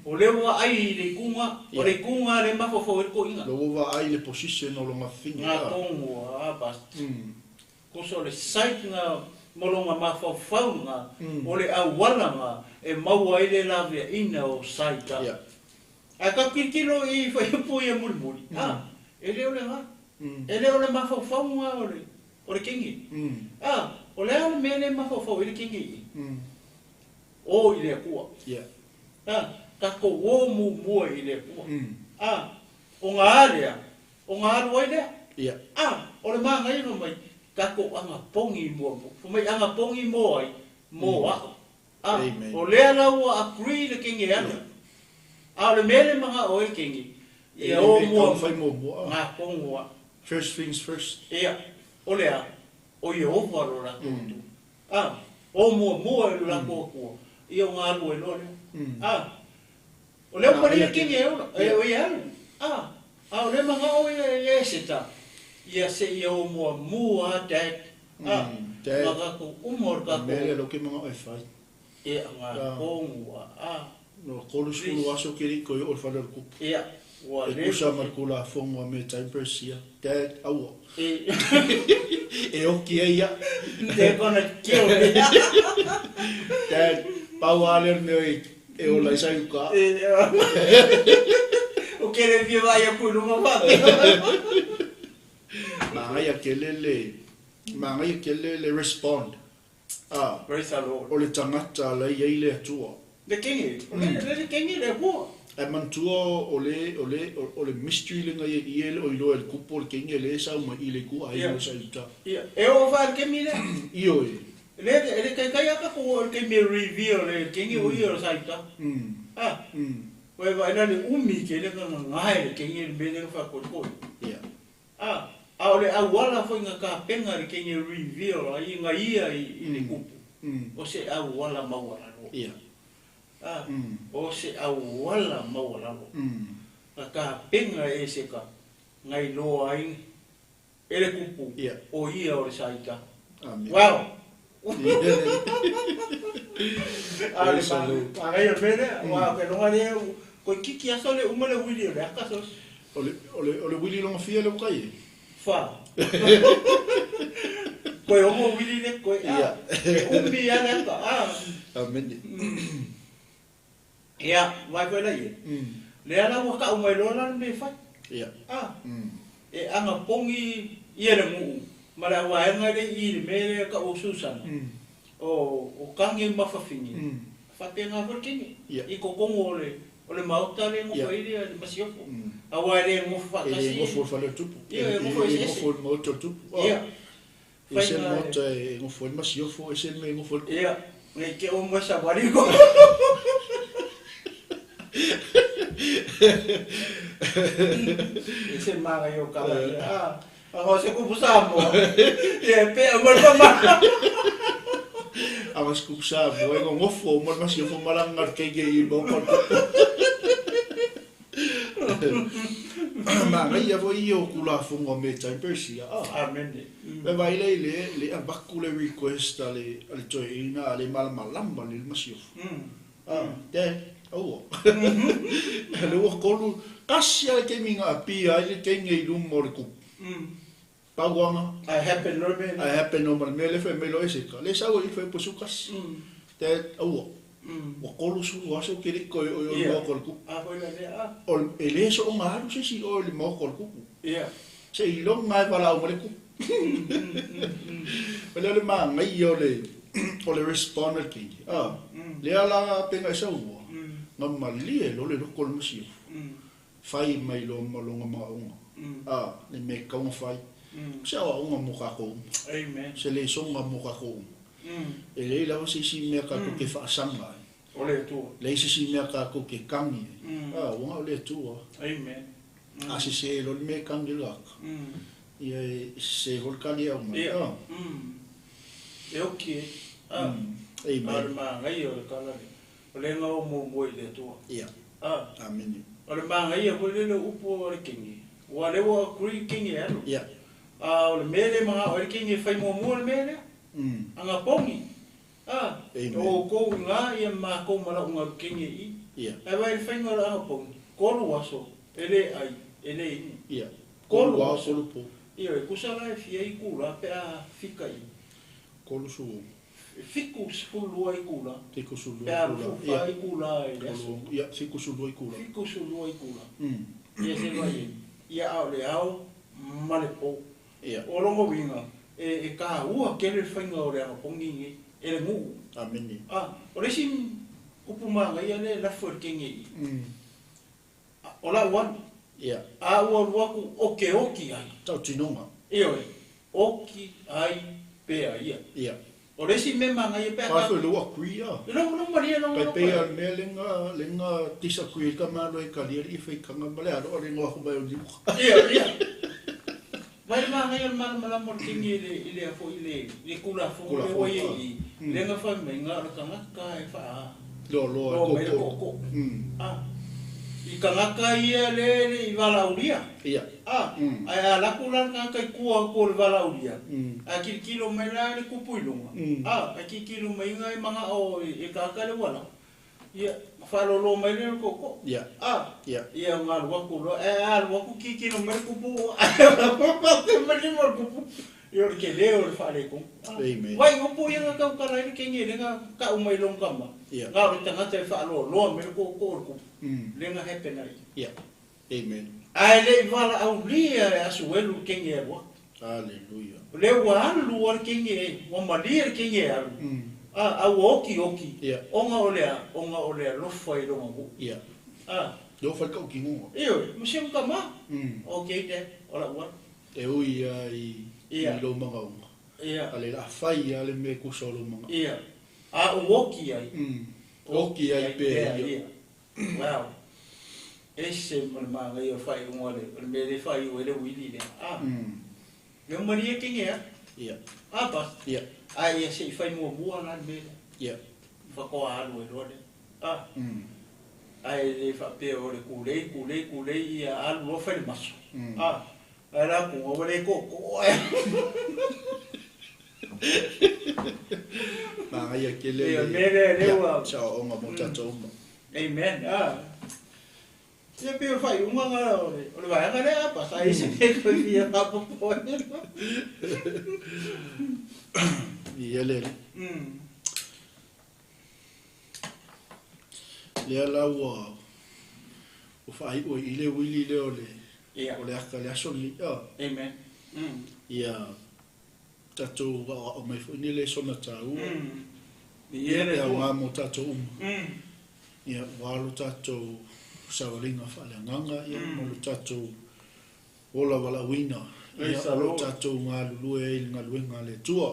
O lea ua vaai i le ikuga, o le ikuga lea e mafaufau ai le toeaina. Lea ua vaai i le position o lona fafine. Nga konga, a basta. Kosa o le site nga ma lona mafaufau nga, o le auala nga e maua ai le laveaiina o site a. Ae tatou tilotilo i fuaiupu ia mulimuli, a, e le o le ga. E le o le mafaufau ga o le, o le kingi. A, o le a le mea lea e mafaufau ai le kingi i i? O i le Atua. A, tatou o muamua i le Atua. A, o ga a lea, o ga alu ai lea. A, o le manaia fai mai, tatou agapogi muamua. Fai mai agapogi mo ai? Mo a'u. A, o lea la ua agree le kenge e alu. A o le mea lea e manao ai le kenge, ia o muamua ngā kongoa. First things first. Ia, o le a? O Ieova lo latou Atua. A, o muamua i lo latou Atua, ia o ngā alu ai loa lea. A, o lea ua palia le kenge e ola, e alu. A, a o lea e manao ia Eseta, ia se ia o muamua Dad. A, Dad, ma tatou uma o le tatou. O le mea lea o lea ou te manao e fai. Ia nga kongu a. No 30 aso ke ri ko o fale o kupu. Ia ua le. Kusa ma kula fongo me tai persia. Dad aua. E e oki e ia. They're gonna kill me. Dad pau ale me e ola i sa uka. O ke le fia vai a ku lunga fa. Mangaia ke le mangaia ke le respond. Ah, praise the Lord. O le tangata la ia ile atua. Le kengi, le kengi le hua. E mantua o le mystery le ngai i ele o ilo el kupo le kengi le sa ma ile ku ai o sa uta. Ia, e o fa ke mi le. Io e. Le kai kai aka ko le ke mi reveal le kengi o ia sa uta. Ah. Oi va ina le umi ke le nga ngai le kengi le me le fa ko ko. Ia. Ah, a o le awala fo nga ka penga le kengi reveal ai nga ia i le kupu. O se awala mawala lo. Ia. Ah, o se awala mawala lo. Ka penga e se ka ngai lo ai ele kupu. O ia o le saita. Amen. Wow. Ale ma ai o mele, wa ke longa le ko kiki aso le uma le wili le akaso. O le wili longa fia le kai. Fa. Ko o mo wili le ko ia. Umbi ya le ka. Ah. Amen. Ia, vai ko le. Le ala wa ka umai lo la me fa. Ia. Ah. E anga pongi ia le mu. Mala wa anga le i le mele ka o Susana. O kangi mafafini. Fa penga for kingi. I kokongo le o le mauta le ngo i le masiofo. A wa le ngo fa kasi. E ngo fo fa le tupu. Ia ngo fo e ngo fo mauta tupu. Ia. E se mauta e ngo fo masiofo e se me ngo fo. Ia. Ne ke o mo sa wari ko. E se mara yo kala. Ah. A se kupu samo. Ia pe a mo ma. A mas kupu samo e ngo fo mo masiofo malanga ke ke i mo ko. Ma ngai ia foi o kula fongo me tai persia. Ah. Amen. Le vai le le abaku le request ale toeina ale malamalama le masiofo. Ah, te aua. Le ua kolu kasi ale ke minga apia ai le kenge i lumo le kupu. Pauanga. I happen no me. I happen no me le fe me lo ese ka. Le sau i fe posukas. Te aua. Ua kolu su aso ke le ko o mo ko le kupu. Ah, foi le a. O ele so ngaru se si o le mo ko le kupu. Ia. Se i longa e pala o le kupu. Le le ma ngai o le respond ke. Ah. Le ala penga sa ua. Nga malie lo le ko le masio. Fai mai lo malonga maonga. Ah, le me kaunga fai. Se awa unga mo ka ko. Amen. Se le songa mo ka ko. E le la se si me ka ko ke fa sanga. O le tu. Le se si me ka ko ke kangi. Ah, unga o le tu. Amen. A se se lo me kangi la. Ia se hol kali au mai. Ah. E o ki. Ah. Amen. Ar ma ngai o le kala le. O le ngau mo mo i le tu. Ia. Ah. Amen. O le ma ngai o le le upo o le kingi. Ua le ua kuri kingi alu. Ia. Ah, o le mele mga o le kingi fai mo mo le mele. Anga pongi. Ah. O ko nga ia ma ko mala unga kingi i. Ia. E vai fai ngora anga pongi. Kolu aso. Ele ai, ele i. Ia. Kolu aso po. Ia, e kusa la e fia i kula pe a fika i. Kolu su. Fiku sulua i kula. Fiku sulua i kula. Pe a i kula i aso. Ia, fiku sulua i kula. Fiku sulua i kula. Ia se vai. Ia au le au, ma le po. Ia. O longo winga, e ka ua kele whainga o le anga pongi nge, e le nguu. Amen. Ah, o le sim upu maanga ia le lafu e kenge i. O la uanu. Ia. A ua ruaku oke oki ai. Tau tinonga. Ia oe, oki ai pea ia. Ia. O le isi me maanga ia pea ka... Whai lua kui ia. Lo maria lo. Kai pea mea lenga disagree ka malo e kalia i whaikanga ma le aro o le ngoa humai o liuka. Ia, ia. Vai maanga ia mala mo kingi i le afo i le kula fo le oi i. Lenga whai me ngā o le tangata ka e wha. Lo lo e koko. Ah. I tagata ia lea e le i valaaulia. A, ae a alu atu la le tagata i tua atu o le valaaulia, ae tilotilo mai la le tupu i luga, a, ae tilotilo mai e manao e tagata lea ua alu atu, ia, ona faalolo mai lea o le tootoo. A, ia ona alu atu loa, ae a alu atu tilotilo mai le tupu, faapea mai le lima o le tupu, ia o le tele o le faaletonu. Vaai upu ia na tautala ai le teine lea na tau mai i lona tama, na o le tagata e faaloaloa mai le tootoo o le tupu, lea na happen ai. Amen. Ae le i valaaulia e Asuelu le teine e alu atu. Hallelujah. O lea ua alu lava le teine e, ua malie le teine e alu, a ua okioki, ona o le a? Ona o le alofa i lona nuu. A. Le ofa i le tautinoga. Ioe, ma si ona tama. Ok dad, o lau alu. E ui lava i lou magaoga, a le la fai lava le mea e tusa o lou magao. Ia. A ua oki ai. Oki ai pea ia. Wow. Ese ma le manaia o le faaiuga o le mea lea e faaiu ai le uili lea. A. Lea ua malie kege a. A bas. Ae ia se i fai muamua la le mea lea. Faatoa alu ai loa lea. A. Ae le faapea o le kulei, kulei, kulei ia alu loa fai le maso. A. Ae la kuga ua le tootoo ae. Manaia tele le mea lea lea ua saoaoga mo tatou uma. Amen. A. Ia pei o le faaiuga lena o le vaega lea, a pasa ai se mea toe fia faaopoopo ai. Ia le alii. Lea la ua faaiu ai i le uili lea o le o le aka i le aso lenei. Amen. Ia tatou aoao mai foi nei lesona taua. Ia le aoga mo tatou uma. Ia ua alo tatou savaliga faaleagaga ia ma lo tatou ola valaauina. Ia o lo o tatou galulue ai i le galuega a le Atua.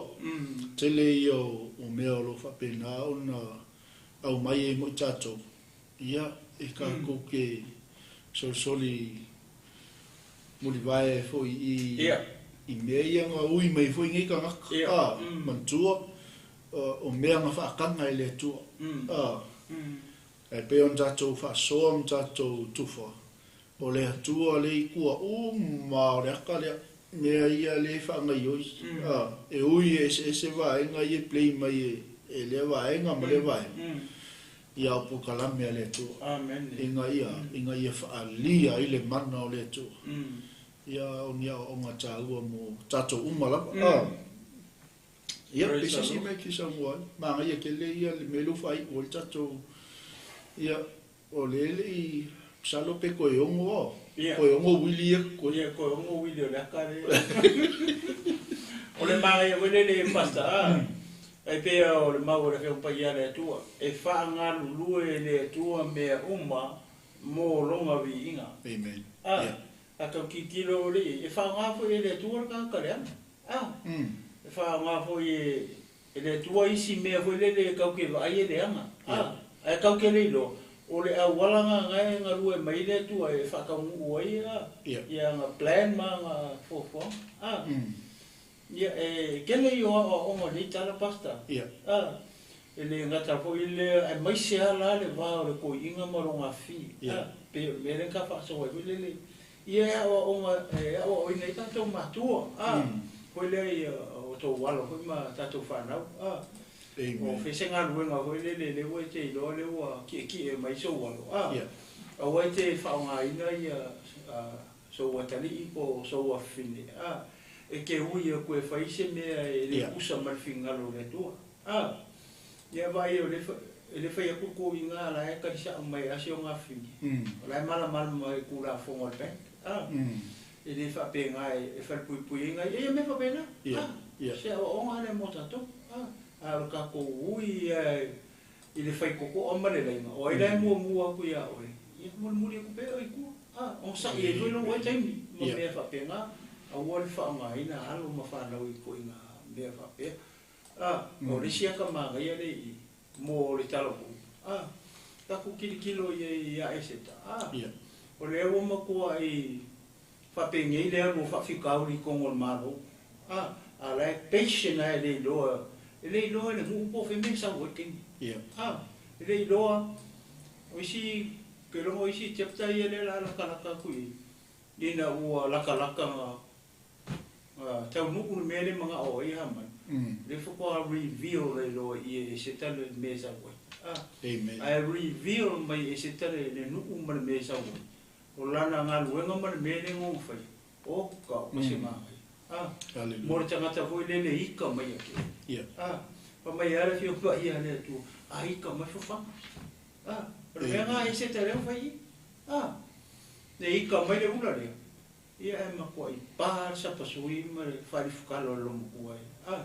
Tele ia o mea o lo o faapena ona aumai ai mo i tatou. Ia e tatou te solisoli mulivae ai foi i i mea ia na ui mai foi nei tagata, a, manatua o mea na faataga e le Atua, a, ae pei ona tatou faasoa ma tatou tufa, o le Atua le i tua uma o le ata lea, mea ia lea e faagaioi, a, e ui e eseese vaega ia e play mai e lea vaega ma lea vaega, ia o polokalame a le Atua, ina ia, ina ia faaalia ai le mana o le Atua. Ia, o ni aoaoga taua mo tatou uma lava. A, ia, pe se isi mea e fia saunoa ai. Manaia tele ia le mea lea ua faaiu ai le tatou, ia, o lea e le i, masalo pe toe ono a, toe ono uili ia totoe. Ia, toe ono uili o le aka lea. O le manaia foi lele Pastor, a, e pei o le mau a le Afioga Paia a le Atua, e faagalulue e le Atua mea uma mo Lona viiga. Amen. A, a tau tilotilo le i ai, e faaaoga foi e le Atua le tagata leaga. A, e faaaoga foi e le Atua isi mea foi lele e tatou te vaai e leaga. A, ae tatou te le iloa, o le auala lena e galue mai ai le Atua e faataunuu ai a, ia ana plan ma ana fuafuaga. A, ia e tele ia o aoaoga o lenei tala Pastor. A, e le gata foi lea, aemaise lava la le va o le toeaina ma lona afafine. A, pei o le mea lea na ta faasoa ai foi lele, ia e aoaoga, e aoaoina ai tatou matua, a, foi lea ia o outou alo foi ma tatou fanau, a, o fea se galuega foi lele lea ua e te iloa lea ua tietie mai sou alo, a, aua e te faaaogaina ia sou atalii po o sou afafine, a, e te ui atu e fai se mea e le tusa ma le finagalo o le Atua. A, ia vaai o le e le fai atu le toeaina la e talisao mai lava si ona afafine, o la e malamalama i Tulafono a le bank, a, e le faapena e falepuipui ai nai, ia mea faapena, a, se aoaoga lea mo tatou, a, a o le tatou ui ia i le faitotoa ma le laina, o ai la e muamua atu ia oe, ia mulimuli atu pea oe i tua, a, onosai ai foi lou ai taimi, ma mea faapena, aua le faaaogaina alo ma fanau i ituaiga mea faapea. A, o le isi ata manaia lea i i, mo le tala moni, a, tatou tilotilo i ai ia Eseta, a, o lea ua matuai faapenei le alu o faafitauli i totonu o le Malo, a, a o la e patient lava e le iloa, e le iloa e le nuu po o fea mea e sau ai le taimi, a, e le iloa, o isi. Ke logo isi chapter ia le la lakalaka atu i ai, ina ua lakalaka ga taunuu le mea lea e magao ai Hamani, lea faatoa reveal ai loa i i e Esetare le mea e sau ai. A. Amen. Ae reveal mai e Esetare le nuu ma le mea e sau ai, o lana galuega ma le mea lea e gogofai, oka oka se manaia. A. Hallelujah. Mo le tagata foi lele e ika mai ia te oe. A. Fai mai lava le Afioga Paia a le Atua, a ika mai fafaga. A, o le mea lena Esetare ua fai i i. A, ne ika mai le ula lea, ia ae matuai pa le sapasui ma le faalifukalo a le loomatua e, a,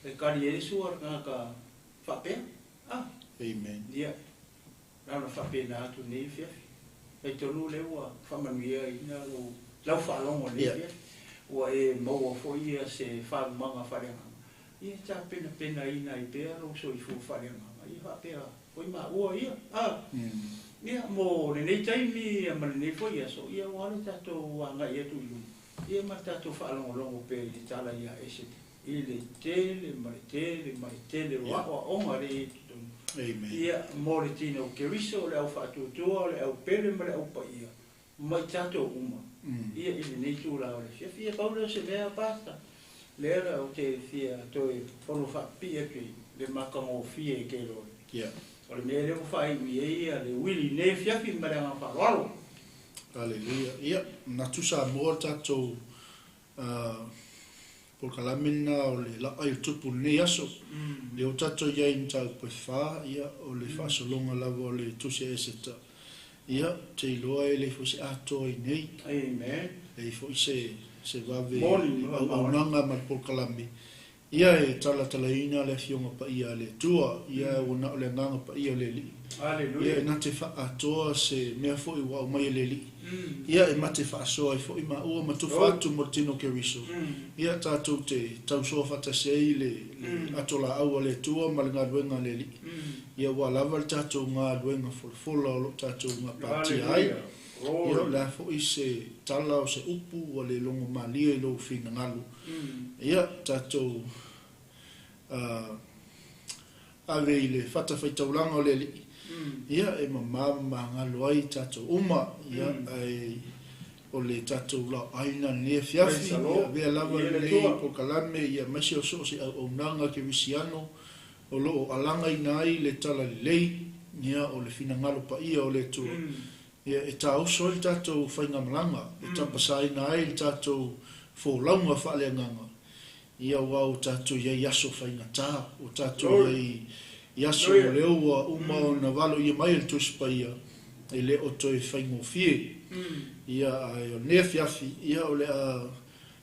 e kali ai le sua a le tagata faapea. A. Amen. Ia, na ona faapena atu i lenei afiafi. Talitonu o lea ua faamanuiaina lou, lau faalogo i lenei afiafi. Ua e maua foi ia se faalumaga faaleagaga, ia e tapenapenaina ai pea lou soifua faaleagaga, ia faapea foi maua ia, a. Ia, mo lenei taimi ma lenei foi aso, ia ua le tatou agai atu i luma, ia ma le tatou faalogologo pea i le tala ia Esete, i le tele ma le tele ma le tele o aoaoga lea e i ai i totonu. Ia, mo le tino o Keriso, o le au faatuatua, o le au pele ma le au paia, ma i tatou uma, ia i lenei itula o le afiafi. Ia, pau lea o se mea, Pastor, lea la ou te fia toe fono faapipii atu i le matagofie tele o le, o le mea lea ua faaiu i ai le uili i lenei afiafi ma le agaga faaaloalo. Haleluia. Ia, manatu Samoa le tatou polokalame lena o le laai o le tupu i lenei aso. Lea ua tatou i ai i mataupu e fa, ia, o le faasologa lava o le Tusi a Eseta. Ia, ou te iloa e leai foi se atoa i inei. Amen. Leai foi se, se vave i auaunaga ma le polokalame. Ia e talatalaina le Afioga Paia a le Atua, ia ua na o le Agaga Paia o le Alii. Aleluia. Ia e na te faaatoa se mea foi ua aumai e le Alii. Ia e mate faasoa ai foi maua ma tufa atu mo le tino o Keriso. Ia tatou te tausoa faatasi ai le, le ato laau a le Atua ma le galuega a le Alii. Ia ua lava le tatou galuega folafola o lo o tatou gapatia ai. Ia o le a foi se tala o se upu ua le logo malie i lou finagalo. Ia tatou ave i le fatafaitaulaga o le Alii, ia e mama ma magalo ai tatou uma, ia ae o le tatou laoaina lenei afiafi, ia avea lava lenei polokalame, ia aemaise o so o se auaunaga kerisiano o lo o alagaina ai le talalelei, ia o le finagalo paia o le Atua, ia e taoso ai le tatou faigamalaga, e tapasaina ai le tatou folauga faaleagaga, ia aua ua tatou i ai i aso faigata, ua tatou i ai i aso o lea ua uma ona valoia mai e le Tusi Paia, e le o toe faigofie. Ia ae o lenei afiafi, ia o le a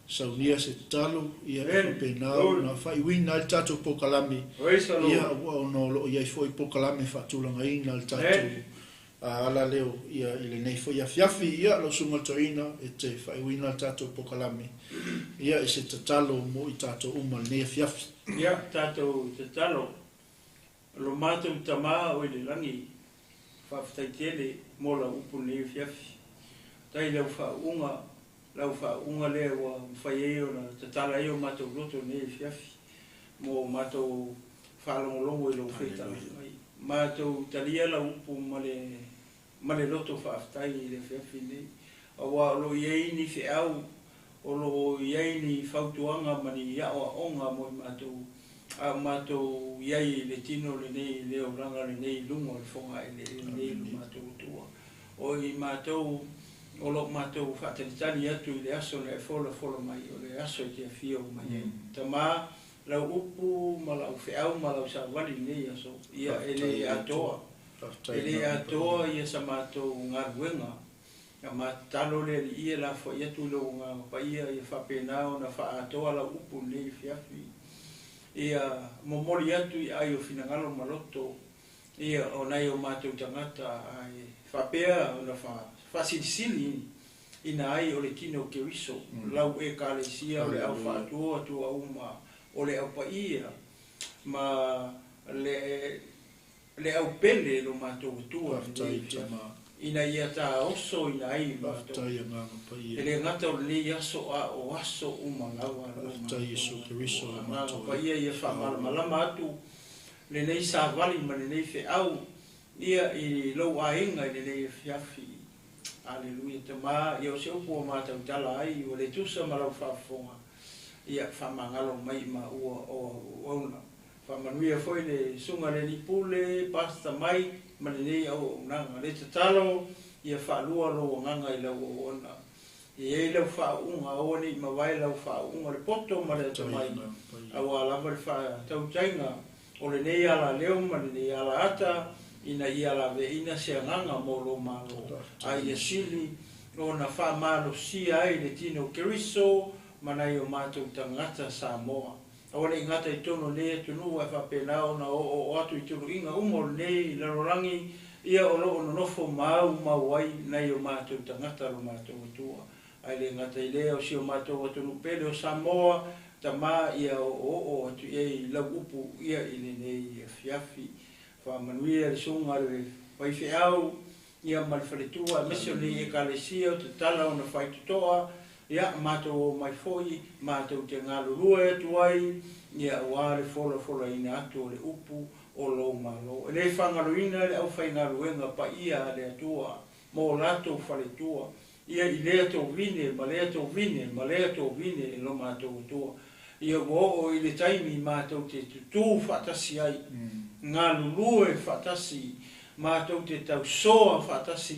Saunia se tatalo, ia e faapena ona faaiuina ai le tatou polokalame, ia aua ona o lo o i ai foi polokalame faatulagaina a le tatou ala leo ia i lenei foi afiafi. Ia lau Susuga i le Toeaina e te faaiuina le tatou polokalame ia i se tatalo mo i tatou uma i lenei afiafi. Ia tatou tatalo, Lo matou Tama o i le lagi, faafetai tele mo lau upu i lenei afiafi. Faafetai i lau faauuga Lau faauuga lea ua mafai ai ona tatala ai o matou loto i lenei afiafi mo matou faalogologo i lou feitala mai. Matou talia lau upu ma le ma le loto faafetai i le afiafi lenei, aua o lo o i ai ni feau, o lo o i ai ni fautuaga ma ni aoaoga mo i matou, a o matou i ai i le tino lenei, i le olaga lenei i luga o le fogaeleele lenei i lo matou Atua. O i matou o lo o matou faatalitali atu i le aso na e folafola mai, o le aso e te afio mai ai. Tama, lau upu ma lau feau ma lau savali i lenei aso, ia e le atoa, e le atoa ia sa matou galuega. Na ma tatalo le Alii e lafoai atu i lou Agaga Paia ia faapena ona faaatoa lau upu i lenei afiafi. Ia momoli atu i aai o finagalo ma loto Ia, o nai o matou tagata ae faapea ona faasilisili ina ai o le tino o Keriso, lau Ekalesia o le au faatuoa tua uma o le au paia ma le le au pele lo matou Atua lenei afiafi, ina ia taoso ina ai matou, e le gata o lenei aso a o aso uma lava lo matou Atua. Agaga Paia ia faamalamalama atu lenei savali ma lenei feau Ia i lou aiga i lenei afiafi. Aleluia Tama, ia o se upu ua matautala ai, ua le tusa ma lau faafofoga, ia faamagalo mai i maua o au auauna. Faamanuia foi le Susuga i le Alii Pule, Pastor Mike ma lenei auaunaga. Le tatalo, ia faalua lou agaga i lau auauna. Ia i ai lau faauuga, aua ne i mavae lau faauuga le poto ma le atamai, aua lava le faatautaiga o lenei alaleo ma lenei alaata, ina ia laveaiina se agaga mo lou Malo, a ia sili ona faamalosia ai le tino o Keriso ma nai o matou tagata Samoa. Aua ne i gata i totonu o lenei atunuu ae faapena ona oooo atu i tuluiga uma o lenei lalolagi, ia o lo o nonofo maumau ai nai o matou tagata lo matou Atua. Ae le gata i lea, o si o matou atunuu pele o Samoa, Tama, ia oooo atu i ai lau upu ia i lenei afiafi. Faamanuia le susuga a le faifeau ia ma le faletua aemaise o lenei Ekalesia o tatala ona faitotoa, ia matou omai foi matou te galulue atu ai ia aua le folafolaina atu o le upu o lou Malo. E le faagaloina le aufaigaluega paia a le Atua mo latou faletua, ia i lea tovine ma lea tovine ma lea tovine e lo matou Atua. Ia ua oo i le taimi matou te tutū faatasi ai, galulue faatasi, matou te tausoa faatasi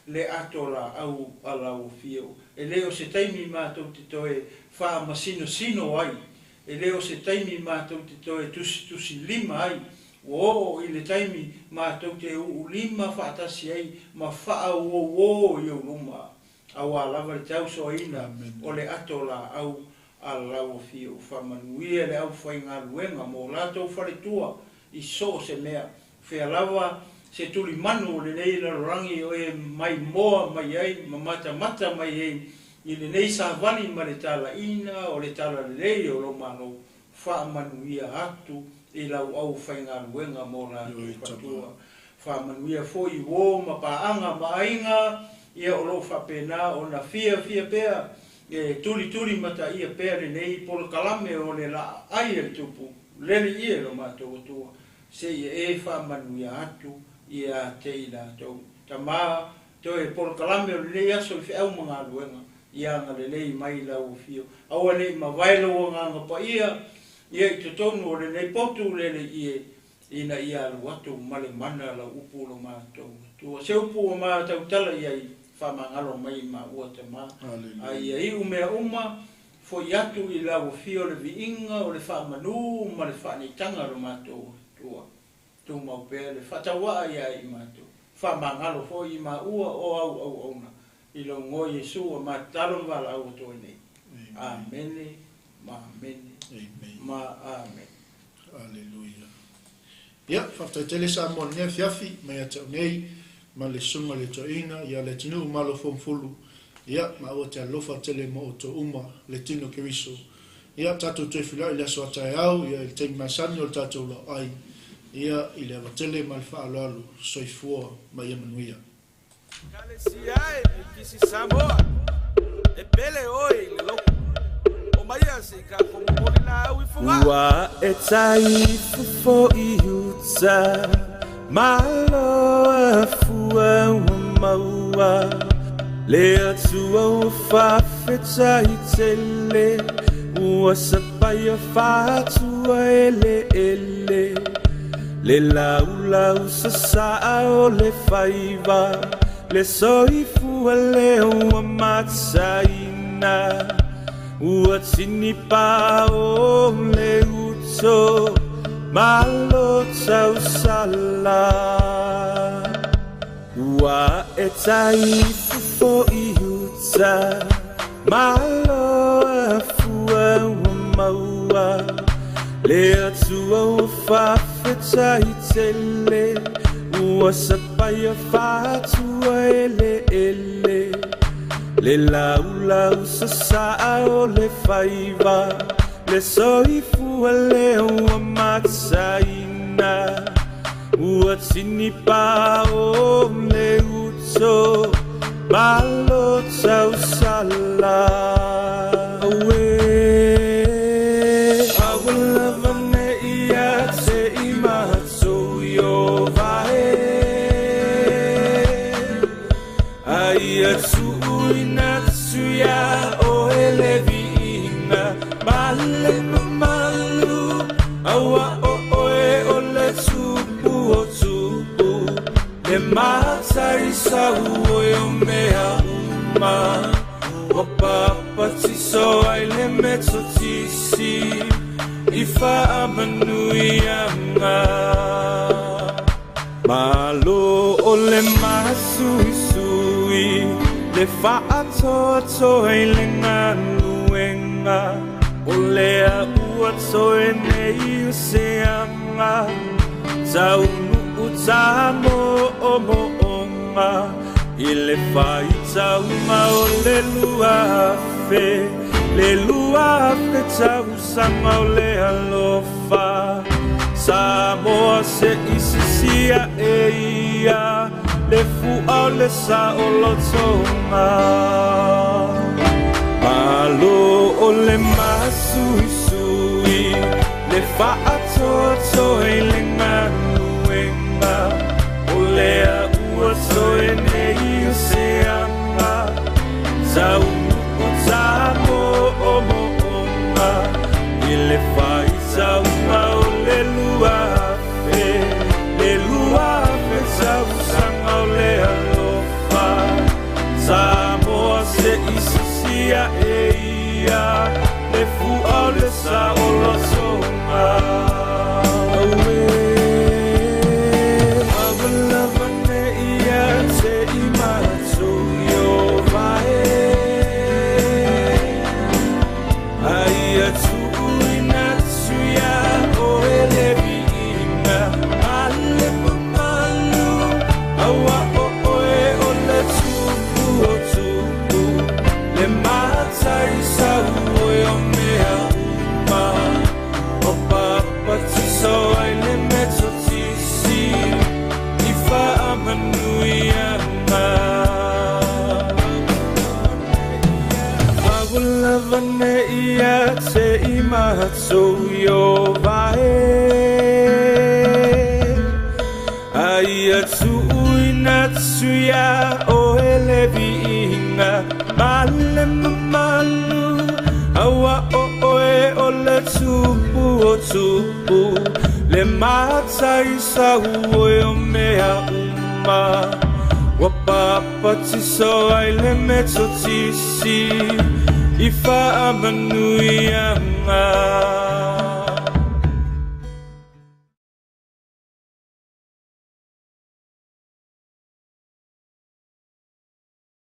le ato laau a lau afio. E le o se taimi matou te toe faamasinosino ai, e le o se taimi matou te toe tusitusilima ai, ua oo i le taimi matou te uulima faatasi ai ma faaauouo i ou luma, aua lava le tausoaina o le ato laau a lau afio. Faamanuia le aufaigaluega mo latou faletua i so o se mea, fea lava se tulimanu o lenei lalolagi o e maimoa mai ai ma matamata mai ai i lenei savali ma le talaina o le talalelei o lou Malo. Faamanuia atu i lau aufaigaluega mo latou faletua. Faamanuia foi i uo ma paaga ma aiga, ia o lo o faapena ona fiafia pea e tulituli mataia pea lenei polokalame o le laaai a le Tupu, lele ia lo matou Atua, seia e faamanuia atu ia te i latou. Tama, toe polokalame o lenei aso i feau ma galuega, ia agalelei mai lau afio. Aua ne i mavae lou agaga paia ia i totonu o lenei potu lele ie, ina ia alu atu ma le mana lau upu lo matou Atua. Se upu ua matautala i ai, faamagalo mai i maua Tama. A ia iu mea uma, foi atu i lau afio le viiga o le faamanu ma le faaneetaga lo matou Atua. Tumau pea le faatauaa ia i matou. Faamagalo foi i maua o au auauna. I lou igoa Iesu ua matatalo ma valaau atu ai nei. Amene ma amene ma amene. Aleluia. Ia, faafetai tele Samoa i lenei afiafi mai ia te au nei ma le Susuga i le Toeaina ia Leatinuu Malo Foamufulu, ia, maua te alofa tele mo outou uma, le tino Keriso. Ia, tatou toe feiloai i le aso a taeao, ia, i le taimi masani o le tatou laoai, ia, i le ava tele ma le faaaloalo, soifua ma ia manuia. Ekalesia e Mikisi Samoa, e pele oe i le lotu. Omaia se i kākou momoli laau i Fogaa. Ua e tai fofo i uta, malo afua ua maua, le Atua ua faafetai tele, ua sapaia faatua eleele, le laulau sasaa o le faiva, le soifua lea ua mataina, ua tinipa o le uto, malo tausala. Ua e tai fofo i uta, malo afua ua maua, le Atua ua faafetai tele, ua sapaia faatua eleele, le laulau sasaa o le faiva, le soifua lea ua mataina, ua tinipa o le uto, malo tausala. Auē, aua lava ne i ia te i matou Ieova e. papatiso ai le metotisi i faamanuiaga. Malo o le masuisui le faatoatoa i le galuega o lea ua toe nei o seaga taunuu tamoomooga i le faitauga o le 2000 le 2000 tausaga o le alofa. Samoa se isisia e ia le fua o le saolotoga. Malo o le masuisui le faatoatoa i le galuega o lea ua toe nei o seaga taunuu tamoomooga i le faitauga o le 2000 le 2000 tausaga o le alofa. Samoa se isisia e ia le fua o le saolotoga. Auē avalava ne ia te i matou i o vae aia tuuina atu ia oe le viiga ma le mamalu aua o oe o le tupu o tupu le mataisau oe o mea uma o papatiso ai le metotisi i faamanuiaga. Avalava ne ia te i matou i o vae aia tuuina atu ia oe le viiga ma le mamalu aua o oe o le tupu o tupu le mataisau oe o mea uma ua papatiso ai le metotisi i faamanuiaga.